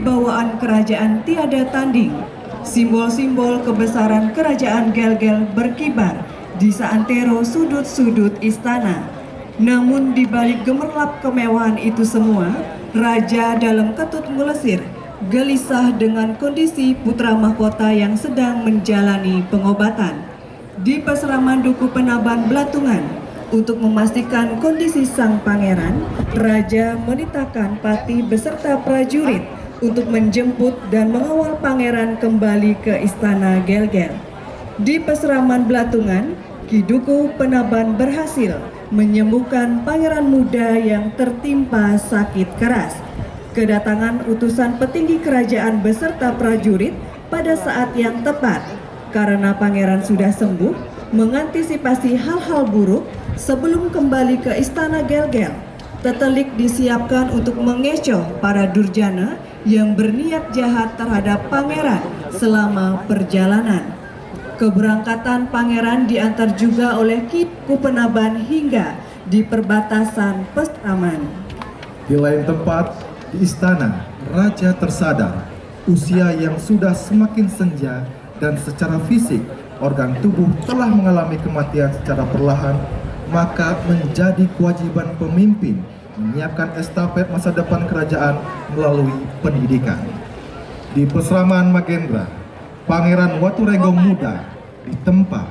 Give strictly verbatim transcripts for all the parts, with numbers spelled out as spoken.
Bawaan kerajaan tiada tanding. Simbol-simbol kebesaran kerajaan Gelgel berkibar di seantero sudut-sudut istana. Namun di balik gemerlap kemewahan itu semua, Raja Dalem Ketut Nglesir gelisah dengan kondisi putra mahkota yang sedang menjalani pengobatan. Di Pesraman Duku Penaban Belatungan, untuk memastikan kondisi sang pangeran, Raja menitahkan patih beserta prajurit untuk menjemput dan mengawal pangeran kembali ke istana Gelgel. Di Pesraman Belatungan, Ki Duku Penaban berhasil menyembuhkan pangeran muda yang tertimpa sakit keras. Kedatangan utusan petinggi kerajaan beserta prajurit pada saat yang tepat, karena pangeran sudah sembuh, mengantisipasi hal-hal buruk sebelum kembali ke istana Gelgel. Tetelik disiapkan untuk mengecoh para durjana yang berniat jahat terhadap pangeran selama perjalanan. Keberangkatan pangeran diantar juga oleh Ki Kupenaban hingga di perbatasan Pesraman. Di lain tempat, di istana, raja tersadar. Usia yang sudah semakin senja dan secara fisik, organ tubuh telah mengalami kematian secara perlahan, maka menjadi kewajiban pemimpin menyiapkan estafet masa depan kerajaan melalui pendidikan. Di Pesraman Magendra, Pangeran Waturenggong Muda ditempa,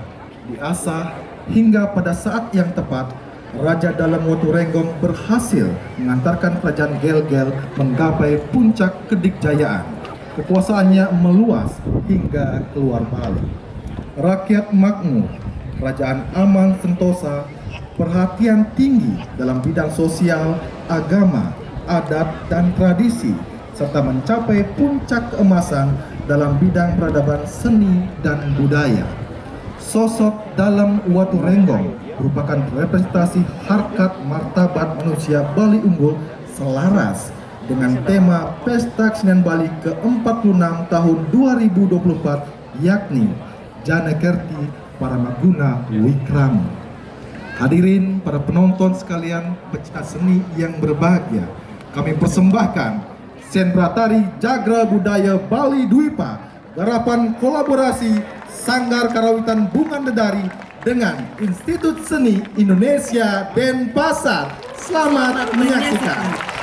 diasah, hingga pada saat yang tepat, Raja Dalem Waturenggong berhasil mengantarkan kerajaan Gelgel menggapai puncak kedikjayaan. Kekuasaannya meluas hingga keluar Bali. Rakyat makmur, kerajaan aman sentosa, perhatian tinggi dalam bidang sosial, agama, adat, dan tradisi, serta mencapai puncak keemasan dalam bidang peradaban seni dan budaya. Sosok Dalem Waturenggong merupakan representasi harkat martabat manusia Bali Unggul selaras dengan tema Pesta Kesenian Bali ke empat puluh enam tahun dua ribu dua puluh empat, yakni Jana Kerti Paramaguna Wikrama. Hadirin para penonton sekalian, pecinta seni yang berbahagia, kami persembahkan Sendra Tari Jagra Budaya Bali Dwipa, garapan kolaborasi Sanggar Karawitan Bungan Dedari dengan Institut Seni Indonesia Denpasar. Selamat menyaksikan.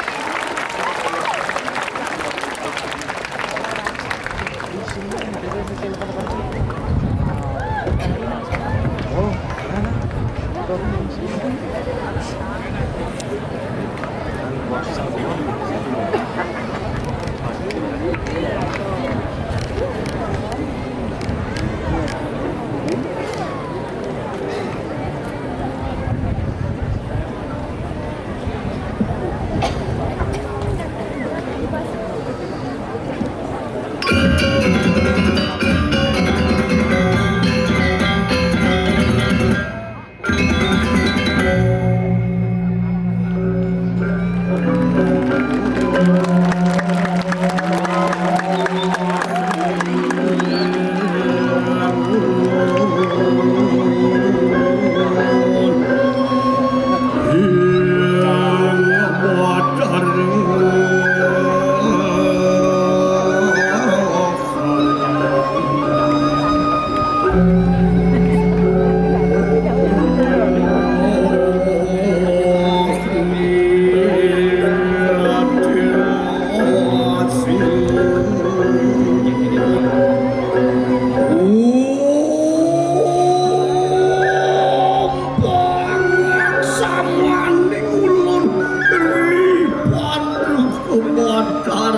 Kebadar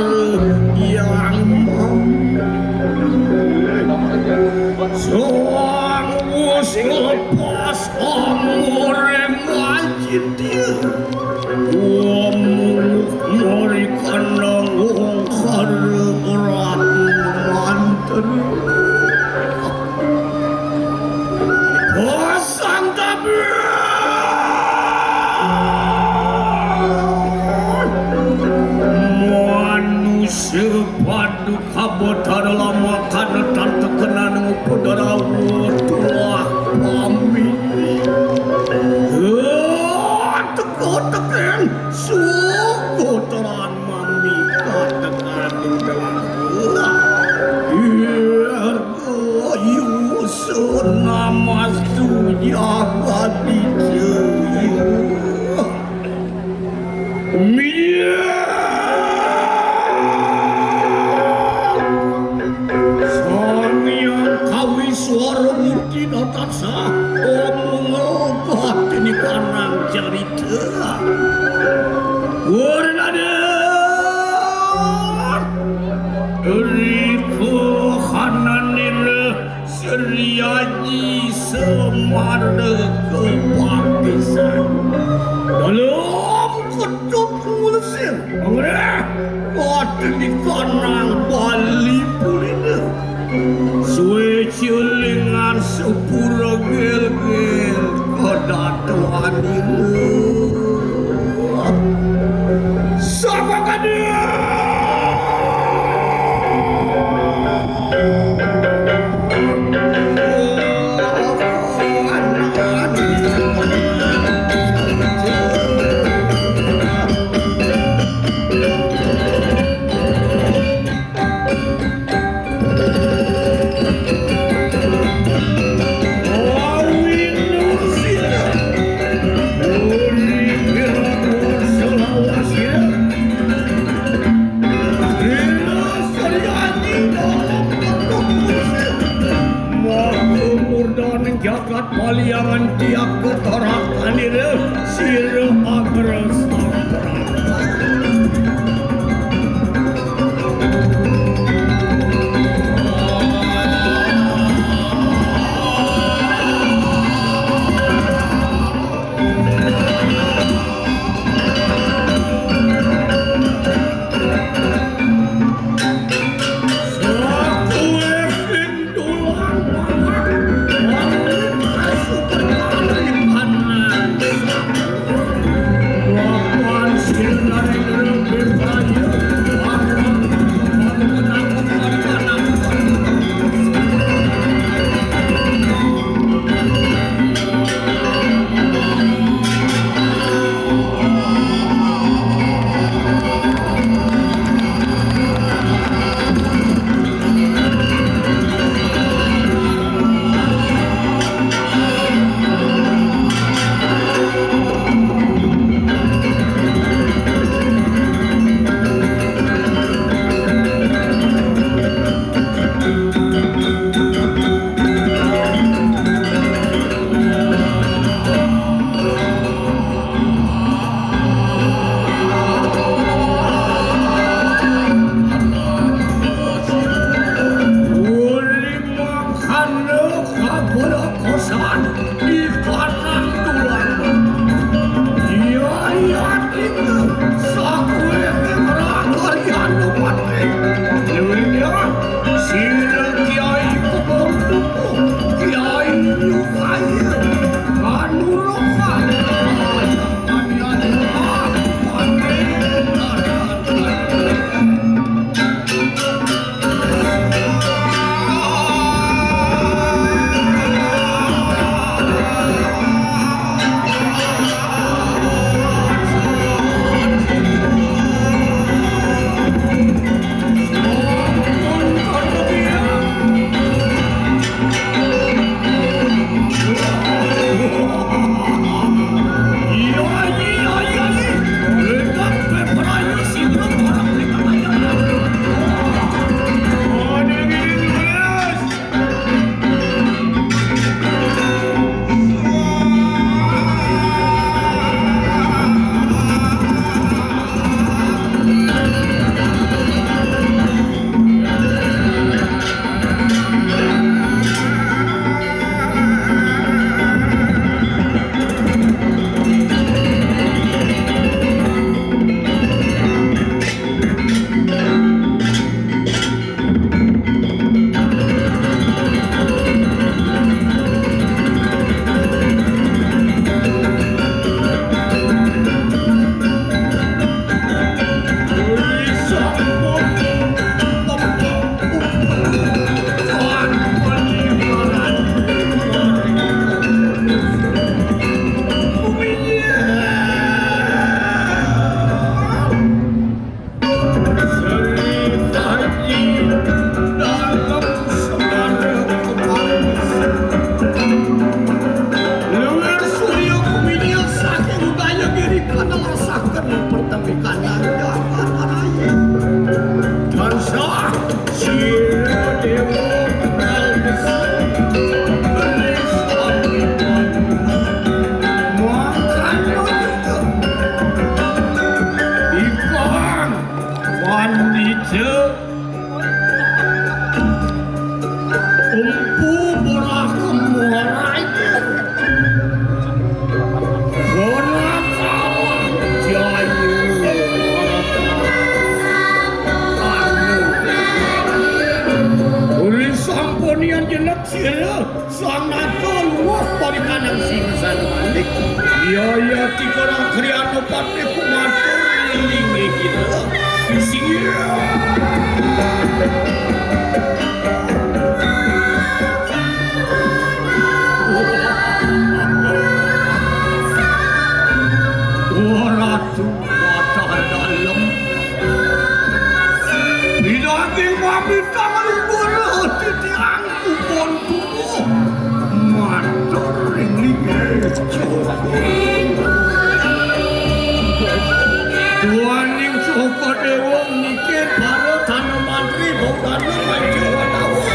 yang sang wis lepas amore majidya. Wong mari kandang wong kare ora manten. Pasang kabeh. Manusia padu kabotara lama kana tantekenan ngupudarawa tuah pami. Teko teken suku teran mami katekan. Riko hananira Sri Aji Semar kepapisan. Dalam ketut ngulesir. Angreh. Ati di kanang Bali pulina. Suwe cilingan sepura gel-gel kedatuanira. Sapa kadya? Jagat Bali angan tiap ketorakanira sira agra samprang. Uri mangkana kabala kosan di kanang tulang. Iya, iya, tinggal sakuwene merakarya Anupati. Luwihnya, sira Kiai Kebon Tuku, Kiai Nyukaya, Kanurokan. Luwir surya gumilir saking daya diri kana ngerasaken pertempikan jagat raya. Tansah sira dewa kenal besar, keris api mangkana ikang pandita Jeneng sira sang nata luwih parikanang singgasana manik. Iya, iya, tiga kriya pati kumatur ing linggih ira. Sira. Wah, Ratu Batara Dalem. Pinanggih mamitang luhur titiang kupon tubuh. Matur ring linggih. Duaning Soka Dewa niki para tana mantri bau dana manca watawa.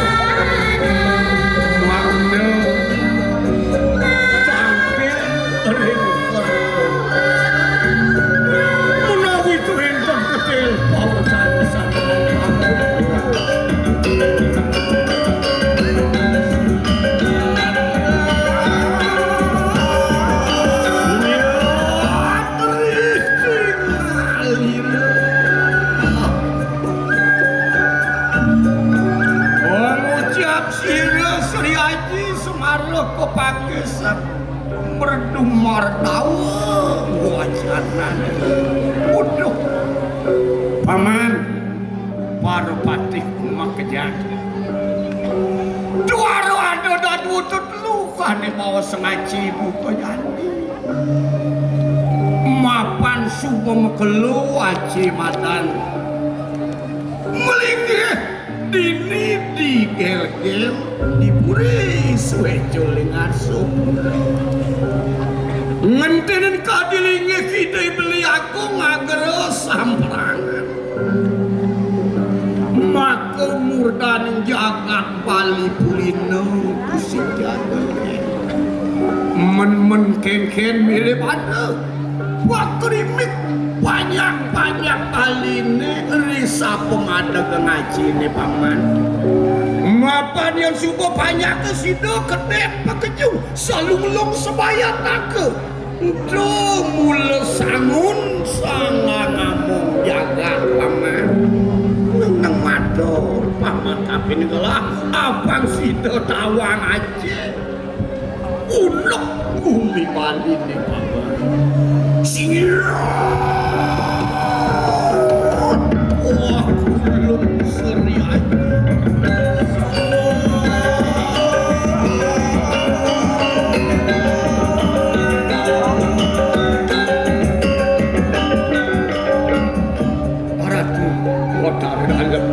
Mangda tampil ring kerta. Menawi tuwinten ketil pawesan. Ngucap sira Sri Aji Semara kepanggisan merdu martawa wacanane. Waduh. Paman, para patih makejang. Duara ada dadu tetelu kane mawa sengaji buka jandi. Mapan suba makelo aji madan. Melinggih dini digel-gel dipuri sueco lingarsum. Ngentinin kadi linggih kidai beli aku ngagra samprangan. Maka murdaning jagat Bali pulina tusing jaga. Men-men kenken milih pada. Pakrimik banyak-banyak baline ri sapa madeg ngajine paman. Mapan yang suba banyak sida kedek pakejung salunglung sebayataka. Ento mula sangun sangangamo jagat paman. Neng matur paman kaping gelah apang sida tawang aje. Uluk bumi Bali ne paman. Sira. Wah, uluk seri aja. Ratu Kotar Dalem.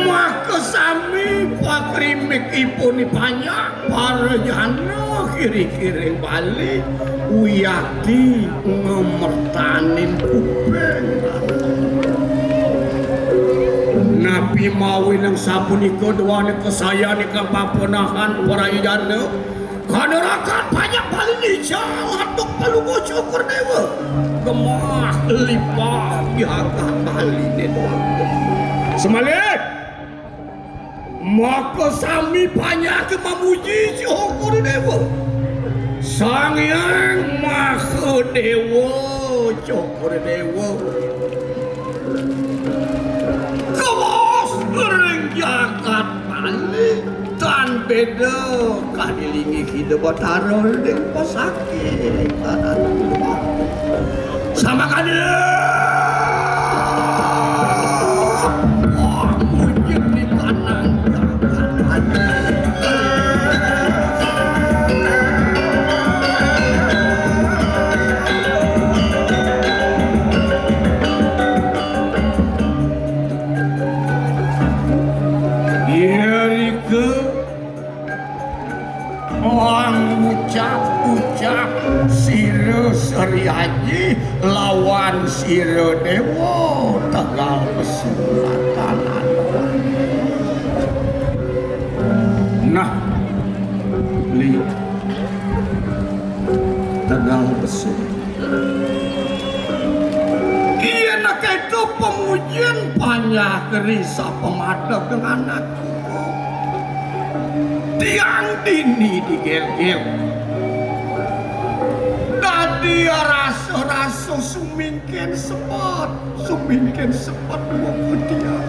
Maka sami pakrimikipun panjang para jana kiri-kiring Bali wiakti ngemertanin kuping. Napi mawinang sapunika duaning kasayan ingkang papunahan para jana. Kanurakan banyak Bali lical atuk palungguh Cokor Dewa. Gemah lipah jagat Bali ne doang. Semalih. Maka sami banyak mamuji Cokor Dewa. Sang Hyang Maha Dewa Cokor Dewa. Kawas ring jagat Bali tan beda kadi linggih Ida Batara ring pasake. Sama kadi. Wah, mungkin di kanan jagat Bali. Irika ngucap-ucap sira Sri Aji lawan sira Dewa Tegal Pesulatan. Nah, Li Tegal Pesulatan. Yen keto pamujian panjak ri sapa madeg dengan aku. Tiang dini digel-gel. Dadi rasa-rasa sumingkin sepet, sumingkin sepet wong tiang.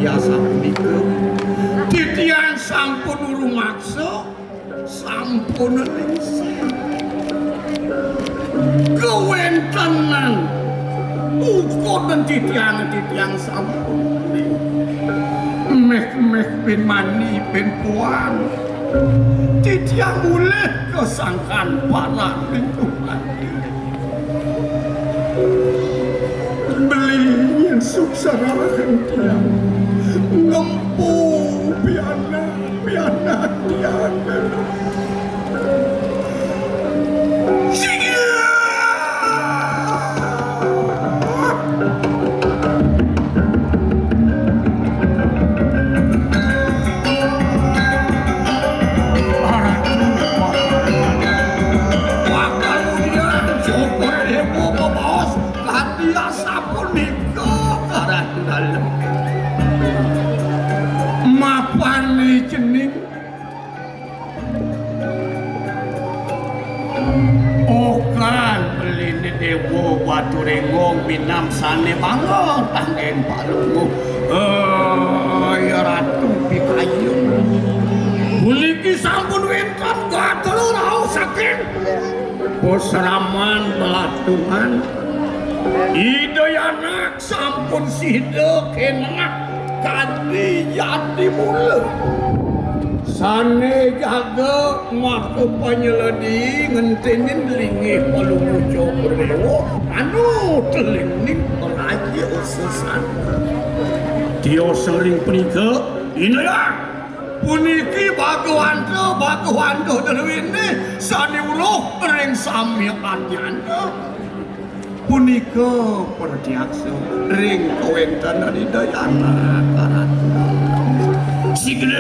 Biasa punika, titiang sampun rumaksa, sampun lingsir. Kawentenan ukuran titiang, titiang sampun meh-meh bin mani bin puan. Titiang mulih kasangkan parani. Beli yen suksara tiang ngempu pianak, pianak tiang. Sing Pangaluyan syukur ibu bebos kadi asapunika karang dalem. Mapan cening. Okan beline dewa Batu Renggong minam sane bangga kanggen palungguh. Eh, ya Ratu Pikayun. Puniki sampun wenten gatra rauh saking pasraman Belatungan. Ida Yana sampun sida keneh kadi jati mula. Sane jaga maka panyeledi ngentenin linggih palungguh Cokor Dewa, anu telingning raja sesana. Tios ring punika, inayang puniki Bagawanta, Bagawanta Delwini sane uruh ring sami anyana. Punika pratyaksa ring kawentenan Ida Yana Karatulan. Sigel.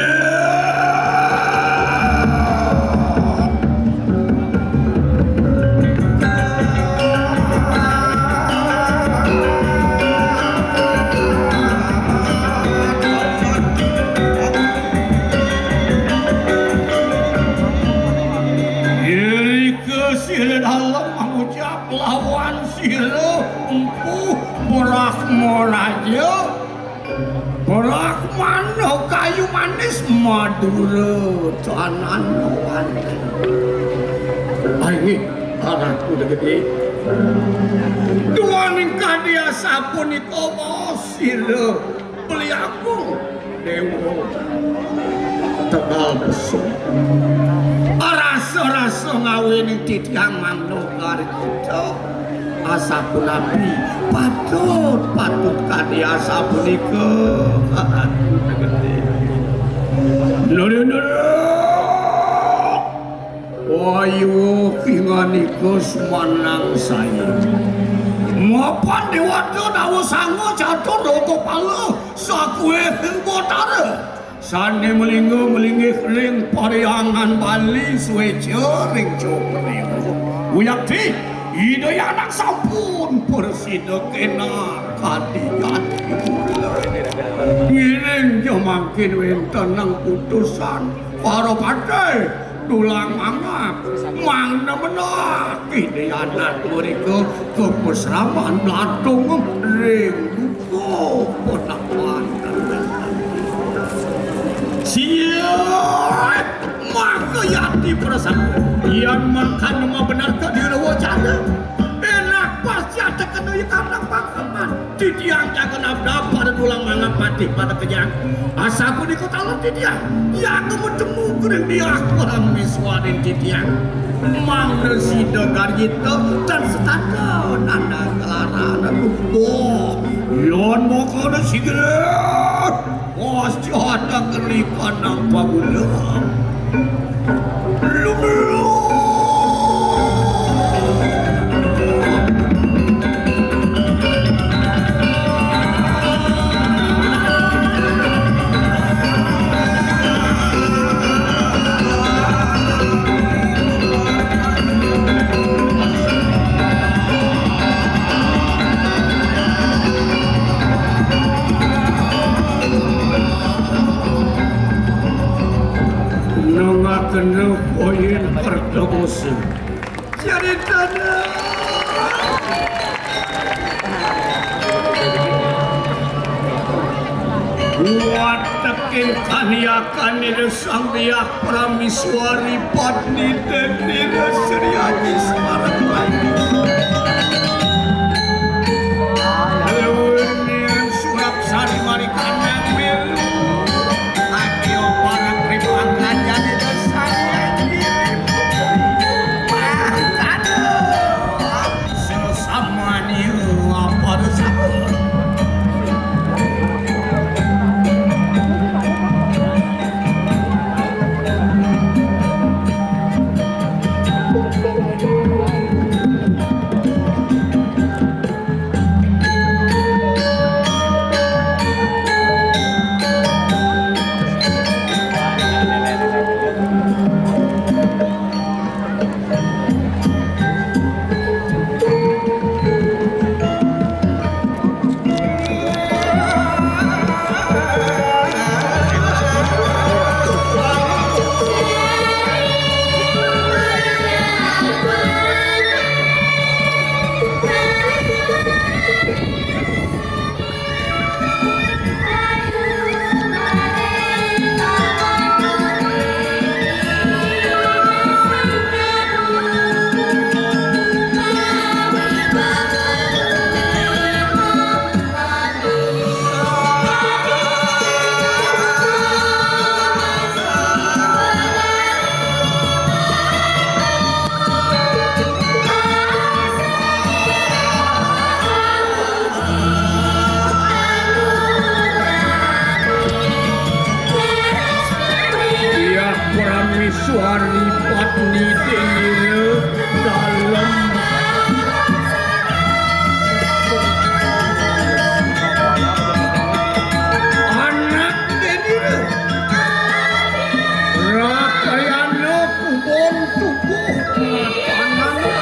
Irika sira dalem mangucap lawan sira empu Brahma Raja, Brahmana kayu manis Madura tanana wani. Ayo, arahku gedhe. Duaning kadi asapunika waos sira Beli Agung Dewa Tegal Besung. Rasa-rasa ngawining titiang mangda garjita. Asapunapi patut, patut kadi asapunika. Nurunur. Wayu kinganika semanang sae. Mapan dewata dawa sanga catur lokapala sakuweh batara. Sane malingga malinggih ring parhyangan Bali sueca ring Cokor Dewa. Wiakti Ida Yana sampun prasida keneh kadi jati mula. Ngiring ja mangkin wenten nang putusan para patih dulang mangap mangda menah Ida Yana mrika ka pasraman Belatung ring Oh, ponakan. Siap, maka yati prasangka. Yan mangkana mabener ka dirawa jana. Enak pas jata kena ikan nang pangkaman. Titiang jaga nabda pada tulang mangap patih pada kejang. Asapunika taler titiang. Jaga matemu kuring diah kurang miswarin titiang. Mangda sida garjita tan setata nanda kelaran. Wah, yan mangkana sigel. Wah, jata kelikan nang pagula. Lumelu. Nengakena koin perdomusi. Ceritanya. Watekin kaniakan Ida Sang Diah Prameswari Padmi Dendira Sri Aji Semar. Lewenian Surapsari mari kandang milu. Ayo para kripakan jadi desanya ini. Aduh. Sesamanya apa tu sama? Diah Prameswari Padmi Dendira dalem anak Dendira. Rakayana kubon tubuh matangan.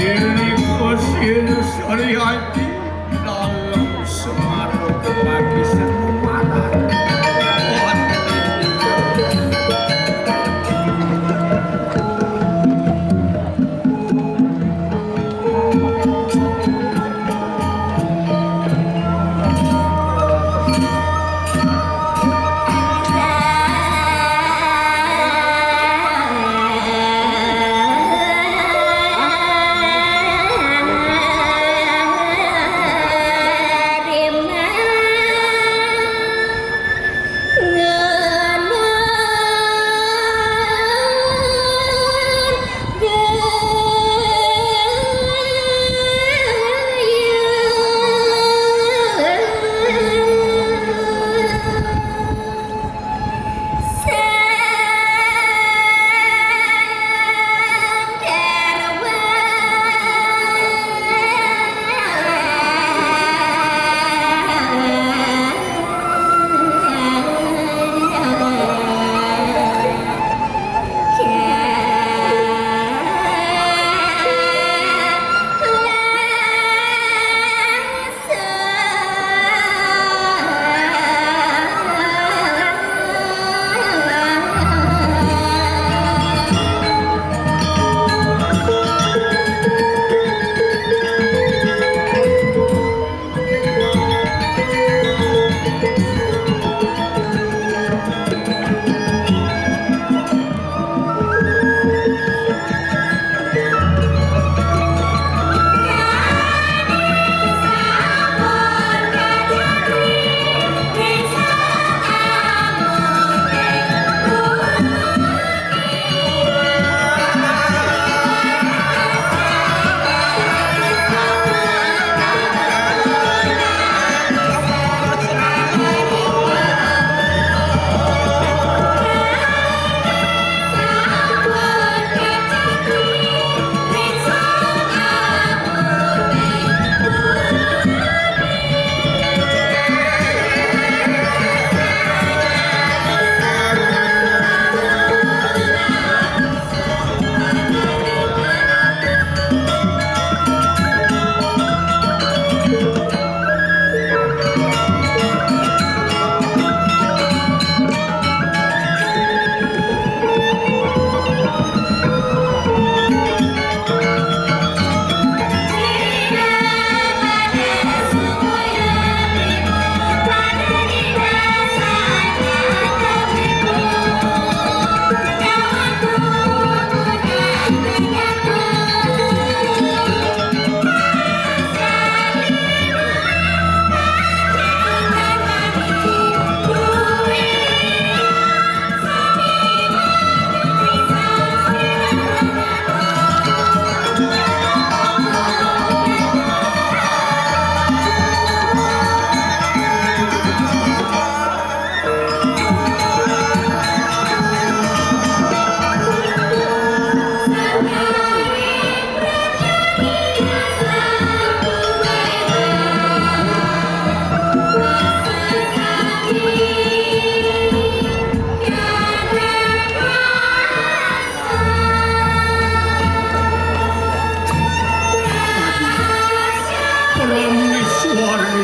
Ini kusir Sri Aji dalem Semara kepagi senumaran.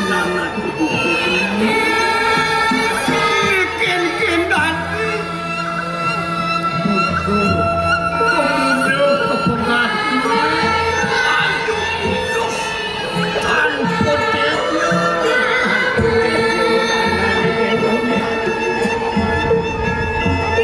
Nana ibu ini. Bikin kindani. Buku. Pemuda kepengaduan. Ayu kudus. Tanpa dewa.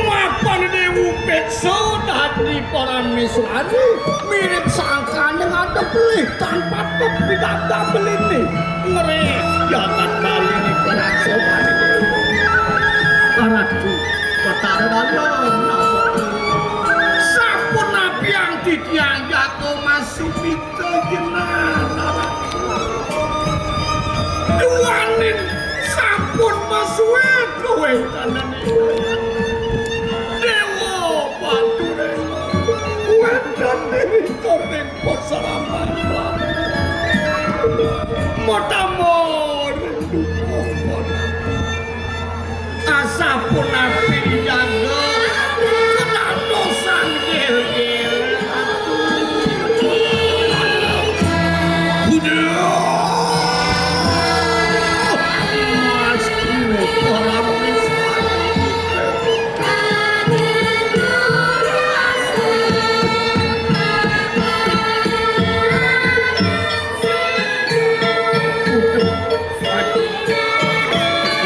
Mapan dewu peksa dadi parameswari. Mirip sangkane ngadep lih tanpa pepidabdab beline. Ngereh jagat Bali ni perasa Bali. Ratu Betara Dalam. Sapunapi titiang jaga masumita jenengan. Duaning sampun masuwe kowe tanane. Dewa Baturema wenten diri koning pasalaman. Matamor dukuh. Asapunapi dijaga, kedadosan gel-gel. Udah. Mas, para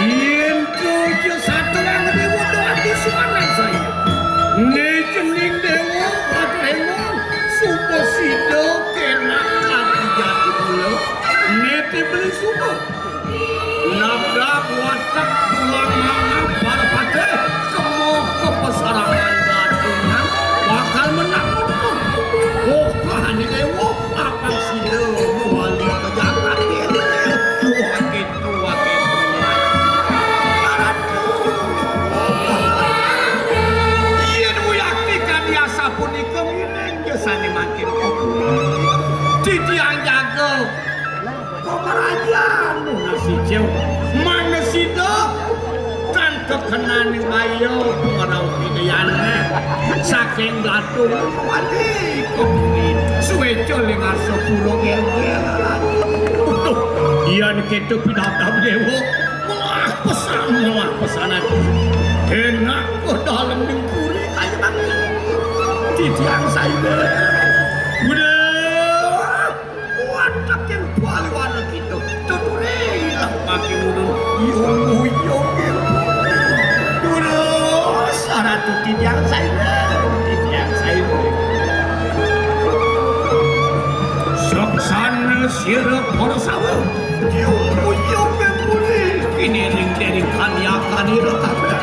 Yen tuju saterang dewa doan di sumanan saya. Nejening dewa patrema suba sida kenak ati jati kula. Nete beli suba. Nabrak watek tulang mangap para patih. Kemo kepesarangan batunya bakal menang. Oh, kahani dewa. Apa sida mewali ke jagat ini? Wah, gitu, wah, gitu. Yen uyakti kadi asapunika ngiring gesane mangkin. Titiang jaga pemerajan nunas sicil. Manesida tan kekenaning baya pengerau pidayane. Saking Blatung wali kebuni suweca ling arsa pura gel-gel. Utuh, yan kita pidabdab dewa. Melah pesan, melah pesan aku. Enak ke dalem ning puri kaya mangkin. Titiang saire. Udah. Watekin bali warna kita. Tuturilah makin ulun. Yo, yo, yo. Durus, saratu titiang saire. Titiang saire. Saksana sira para sawa. Yo, yo, yo, yo. Kini ring-ring kania-kani rekabeh.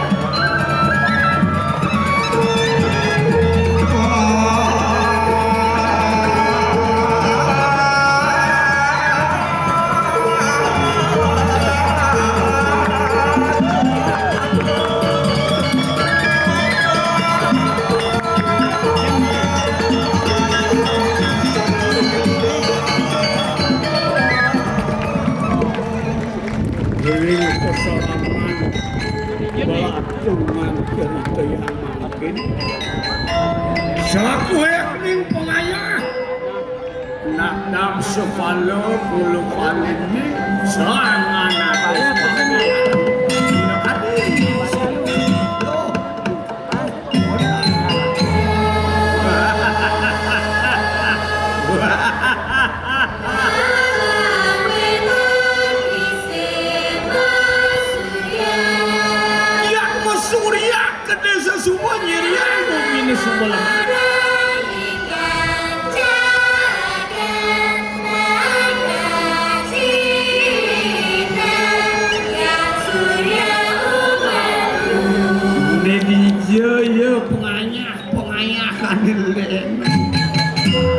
Ring pesalaman belatungan cerita yang mangkin. Sakuhing pengayah. Nak dam sepala bulu panen ni sangan ada. Yak mesuryak ke desa Sumba nyiriang bumine Sumba Lemah. Nek dija ya pengayah, pengayah kanil dene.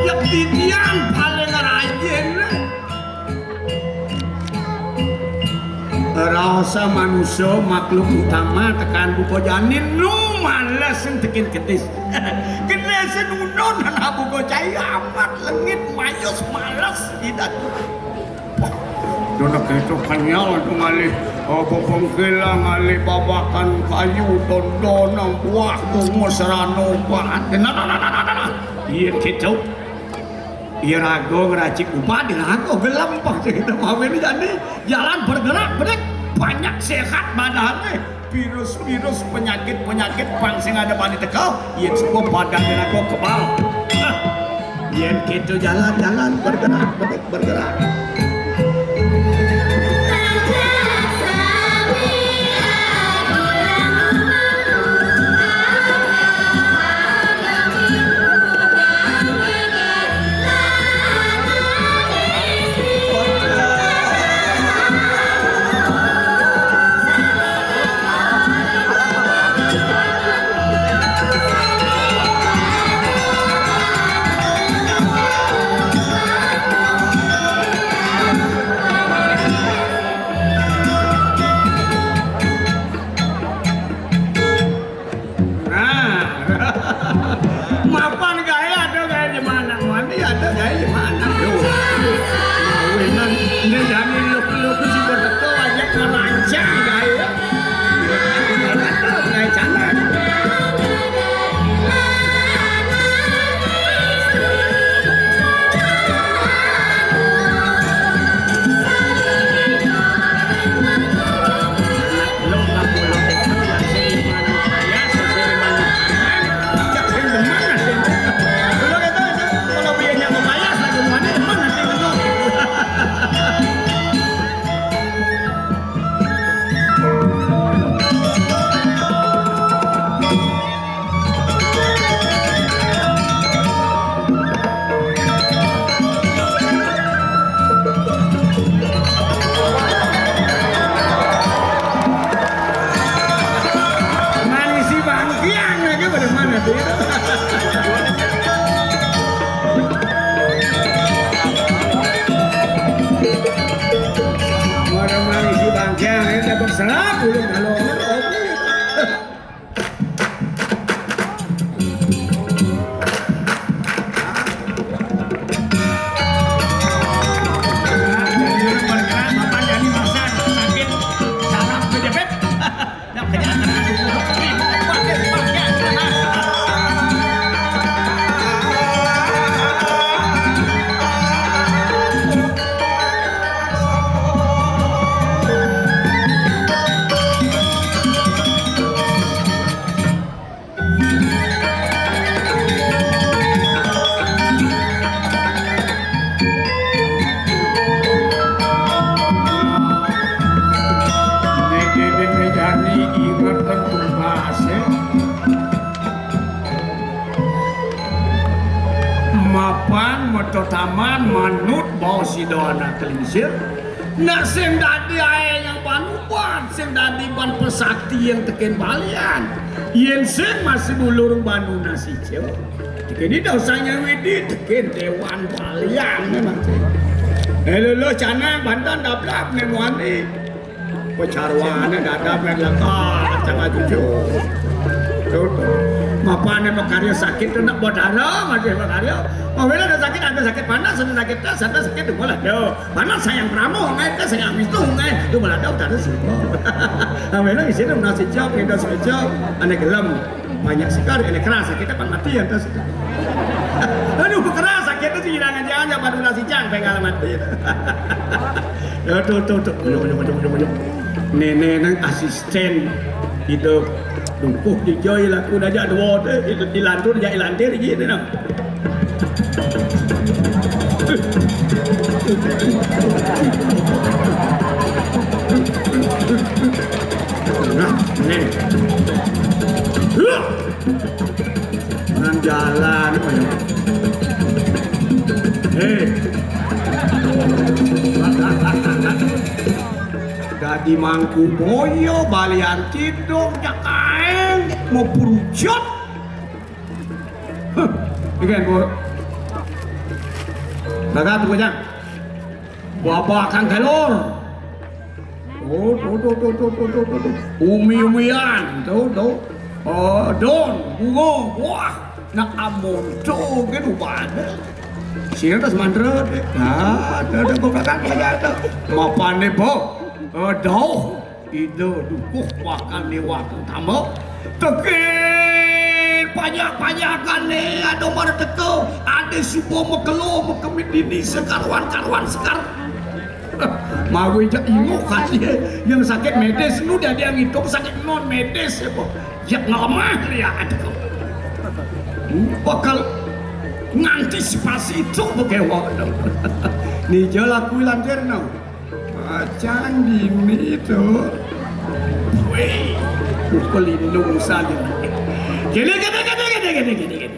Ya titiang paling rajin. Rasa manusia makhluk utama tekan buka janin nu males sing tekin kedis. Kedis nunun anak buka cai amat lengit mayus males tidak. Dona keto kenyal tu ngalih, oh, bebengkila ngalih babakan kayu dondon nang buah bunga serano baat. Nah, nah, nah, nah, nah, nah. Iya keto. Iraga ngracik upadi, raga gelem pang sing kita mawin jani. Jalan bergerak, bedik. Banyak sehat badannya. Virus-virus, penyakit-penyakit pang sing ada bani teka, yén suba badan iraga kebal. Hah. Yén kita jalan-jalan, bergerak, bedik, bergerak. Nah, mapan gaé ada gaé jemaah anak mandi, ada gaé jemaah anak yo. Mawinan, ini jani luk-luk si beteto aja ngerancang gaé. Gaé canang. Mangisi bangkiang lagi pada mana tuh itu? Pada mangisi bangkiang, ini dapat serap, udah kalau Niki mejani inget tentang bahasa. Mapan metotaman manut baos Ida Anak Lingsir. Nak sing dadi aé nyang panuban, sing dadi ban pesakti yang tekén balian. Yén sing masih bulur banu nasi cil. Tekén Ida Sang Hyang Widi, tekén Déwan Balian memang sih. Eh, luluh canang banten dablab né muani. Pacarwané dadak mén lekar, tengah cucu. Tuh, tuh. Mapané makarya sakit tuh nak bodara masih makarya. Mau bela ada sakit, ada sakit panas, ada sakit tes, ada sakit tuh malah tuh. Panas sayang pramu, ngai tes sayang mistu, ngai tuh malah tuh tadi sih. Nah, bela isi tuh nasi cok, minta nasi cok, ané gelem. Banyak sekali, ané keras, kita pan mati ya tes. Aduh, keras, sakit tuh sih hilang aja, aja pada nasi cang, pengal mati. Ya, tuh, tuh, tuh. Uyuk, uyuk, uyuk, uyuk, uyuk. Néné nang asisten itu. Dukuh dijai laku dajak dua téh, itu dilantur, jai lantir, gitu, nang. Nah, nih. Huh! Nang jalan, ayo. Hei. Dadi mangku boyo, balian ciduk, jakaeng, mau purucut. Huh, iki, Bu. Bagat, Bu, Jang. Babakan telur. Oh, tuh, tuh, tuh. Umi-umian, tuh, tuh. Oh, don, bungo, wah. Nak amun tuh, gitu, pada. Sini terus mantra, deh. Nah, ada, ada, Bu, Bagat, ada, ada. Mapan nih, Bu. Aduh, Ida Dukuh bakal liwat utama. Tekén Pajak-pajakané ada mara teka, ada suba makelo, makemit dini, sekaruan-karuan sekar. Mawi jak inguh kasih yang sakit medis nu dadi yang ngitung sakit non medis ya kok. Jak ngelemah liat kok. Bakal ngantisipasi itu bekewa dong. Nija laku lantir no. Acan dini to. Wéh, pelindung saja. Gini, gini, gini, gini, gini, gini, gini.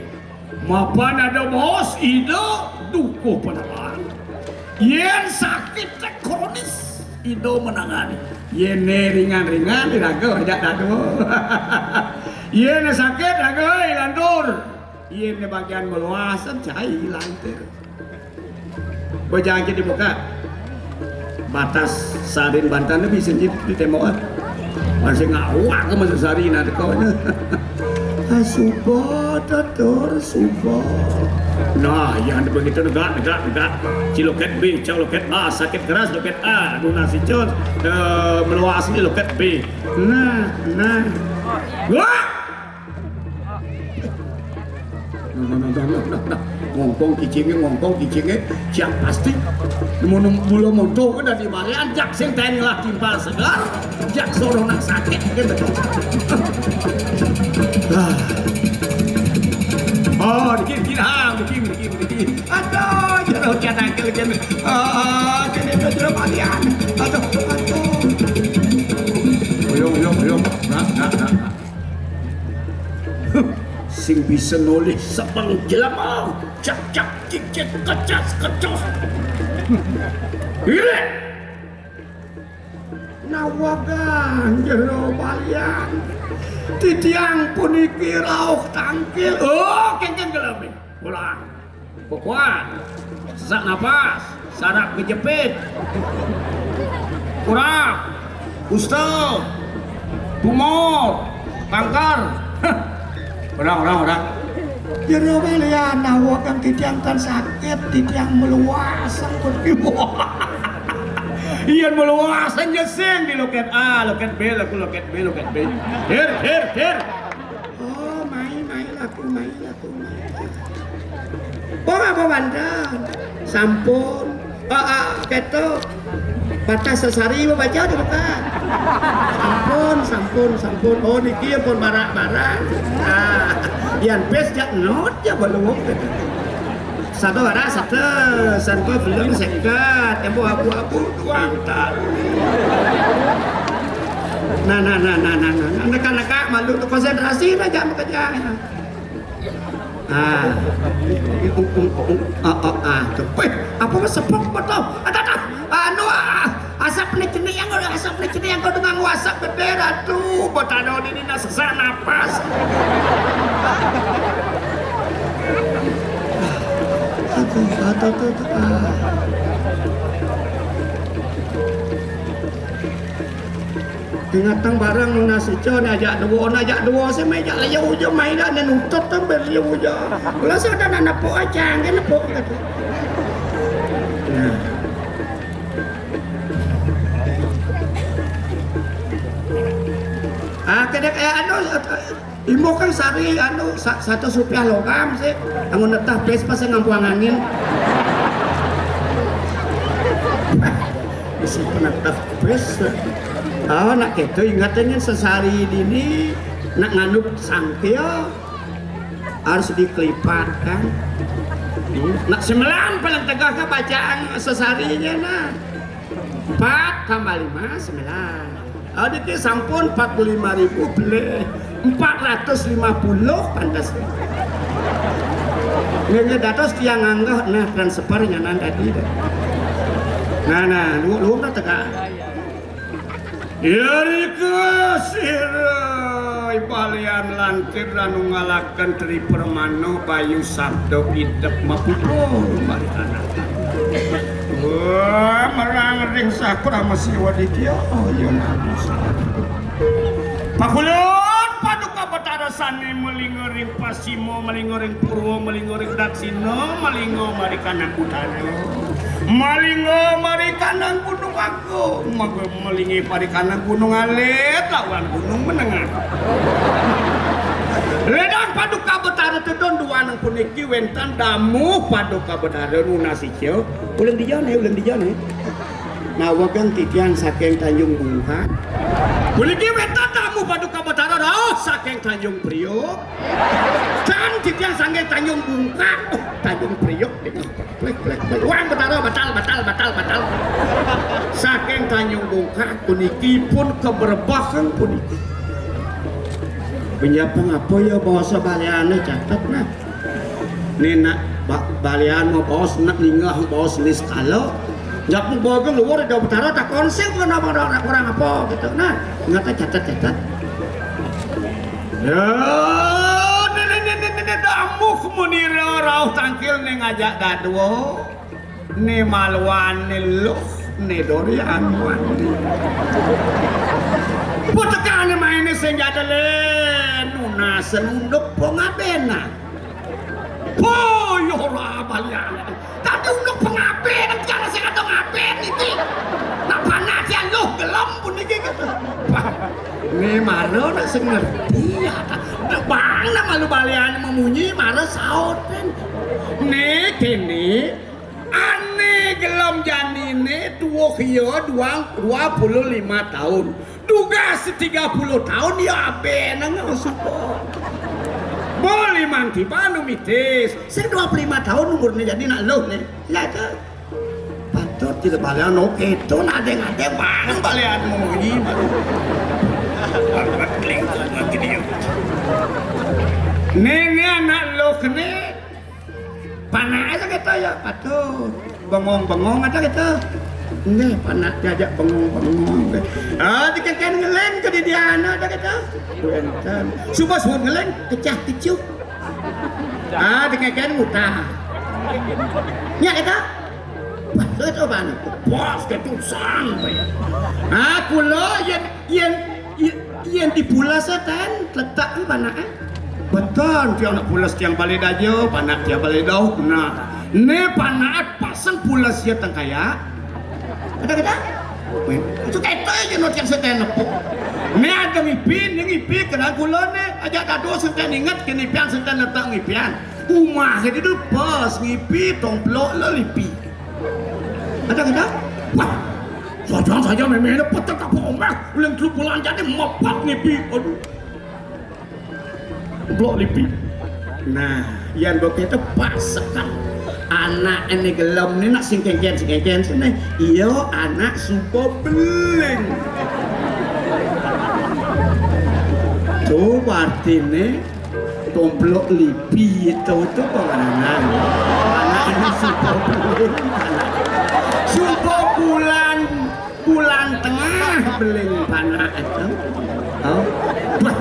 Mapan ada bos, ida dukuh penelan. Yén sakit té kronis, ida menangani. Yén ringan-ringan, diraga ajak dado. Yén sakit, raga, lantur. Yén bagian meluasan, cai lantir. Bajang kita buka. Batas sarin bantan tu bisa di, di tembok ah. Masih ngawak ke masa sari nak teko nya. Ah, suba, tutur, suba. Nah, yang ada begitu negak, negak, negak. Ci loket B, cau loket A, sakit keras loket A, lunas icun, eh, meluas ni loket B. Nah, nah. Wah! Nah, nah, nah, nah, nah, nah. Ngongkong kicingnya, ngongkong kicingnya, siap pasti. Mun mula monto kan dari Marian, jak sing teng lah timpal segar, jak soroh nak sakit gitu. Ah. Oh, dikit, dikit, ah, dikit, dikit, dikit. Aduh, jero kian angkel kian. Ah, kene jero Marian. Aduh, aduh. Uyung, uyung, uyung. Nah, nah, nah, nah. Sing bisa nolih sabang jelema, cak cak cicit kecas kecos. Irit. Nawagang jero balian. Titiang puniki rauh tangkil. Oh, kéngkén gelem. Ulah. Pokok, sesak napas, saraf kejepit, kurap, kusta, tumor, kanker. Orang, orang, orang. Jero balian awak yang titiang tan sakit, titiang meluas, ampun. Iya meluas aja sing di loket A, loket B, laku loket B, loket B. Hir, hir, hir. Oh, mai, mai laku, mai laku, mai. Oh, apa banten? Sampun. Ah, ah, keto. Batas sesari baca di buka. Sampun, sampun, sampun. Oh, niki pun barak-barak. Ah, yan pes jak not ya belum. Satu barak satu, satu belum sekat. Tempo abu-abu tuang tak. Nah, nah, nah, nah, nah, nah, nah, neka-neka malu tu konsentrasi aja bekerja. Ah. Ah, ah, ah, tu. Weh, apa mah sepok betul? Ada, ada. Anu, ah, asap ni cenik yang ada, asap ni cenik yang kau dengan wasap gede, ratu. Betano ini nak sesak napas. Aduh, aduh, aduh, aduh, ah. Ingatang barang nasi con ajak dua, ajak dua saya mai jak liau je mai dah, nak nutut tu beliau je. Kalau saya dah nak nepuk acang, dia nepuk kata. Nah. Ah, kena kayak anu, Imbuh kan sari anu sa-, satu rupiah logam sih. Anggo netah pes pas ngampuang angin. Isi penetah pes. Oh, nak itu ingat dengan sesari dini nak nganut sangkil harus dikelipatkan. Hmm. Nak sembilan paling tegak ke bacaan sesarinya nah. Empat tambah lima, sembilan. Adik sampun empat puluh lima ribu beli empat ratus lima puluh pantas. Nggih, dados tiang nganggah nah transfer nyanan tadi dah. Nah, nah, lu lu tak teka. Irika sira ibalian lantir anu ngalaken Tri Permana bayu sabda idep mapupul balikan. Wah, merang ring sakra masiwa ditya, ya nabi. Pakulun paduka Batara Sane malinga ring pasima, malinga ring purwa, malinga ring daksina, malinga marikanak utara, malinga marikanak gunung agung, malinga marikanak gunung alit, lawan gunung menengah. Ledak Paduka Betara tedon duaneng puniki wénten damuh Paduka Betara nunas ica. Uleng dija né, uleng dija né. Nawegang titiang saking Tanjung Bungkak. Puniki wénten damuh Paduka Betara rauh saking Tanjung Priuk. Dan titiang saking Tanjung Bungkak, oh, Tanjung Priuk. Plek, plek, plek. Wah, Betara, batal, batal, batal, batal. Saking Tanjung Bungkak puniki pun kabrebah puniki. Menyapa ngapa ya basa baliané catet nah. Né nak ba-, balian mabaos nak ninggah baos niskala. Japu bageng luar ada Betara takon sing kenapa orang, orang apa gitu nah. Ngata catet-catet. Ya, né, né, né, né, né, damuh muni rauh tangkil né ngajak dadua. Né maluan né luh né dorian wani. Putekane maine sing jadele nunas nunduk pengabena. Poyo ora balian. Tapi unduk pengabena tiang sing ada ngaben iki. Nak panak tiang luh gelem pun iki gitu. Wah, né mara nak sing ngerti ya. Bang nak malu balian memunyi mara sauten. Né kene Ané gelem janiné tuwuh ya duang dua puluh lima taun. Dugas tiga puluh taun ya abeneng suba. Bo limang tiba anu mitis. Sing dua puluh lima taun umurné jani nak luh né. Ya to. Patut kita balian no itu nadé-nadé bareng balian munyi. Néné anak luh né Panak aja kita ya, patuh. Bengong-bengong aja kita. Nggih, panak diajak bengong-bengong. Ah, dikeken ngeleng ke di diana aja kita. Wénten. Suba suud ngeleng kecah kecuh. Ah, dikeken ngutah. Nya kita. Pas itu panak. Pas ketusan. Ah, kula yen yen yen, yen dipulas ten letak panake. Beton tiang nak pulas tiang balik aja, panak tiang balik dauh. Nah, né panak pasang pulas ya tengkaya. Ada kita? Itu kita aja no tiang seten nepuk. Né ada ngipi, né ngipi kenal gula né. Aja dado seten inget kenipian seten letak ngipian. Umah itu pas ngipi tomplok lelipi. Ada kita? Wah, saja saja memene petek apa omah, uling telu bulan jadi mepak ngipi. Aduh. Blok lipi. Nah, yan bokeh itu pasekan. Anak ini gelem nih nak sing kengken sing kengken sini. Iyo anak supo beling. Tuh artinya tomplok lipi itu tuh pengarangan. Anak ini supo beling. Supo bulan Bulan tengah beling panak itu. Oh. Wah,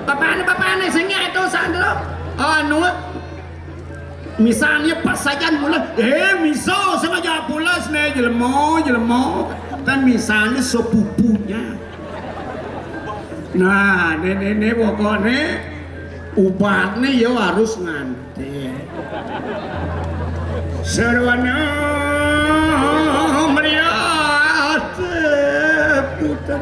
bapakne bapakne sing nyak itu sandro. Anu misalnya pas sajan mulai, eh miso sengaja pulas nih jelema jelema kan misalnya sepupunya. Nah, nenek-nenek pokoknya ubatnya ya harus ngan Sarwana mriyat putra.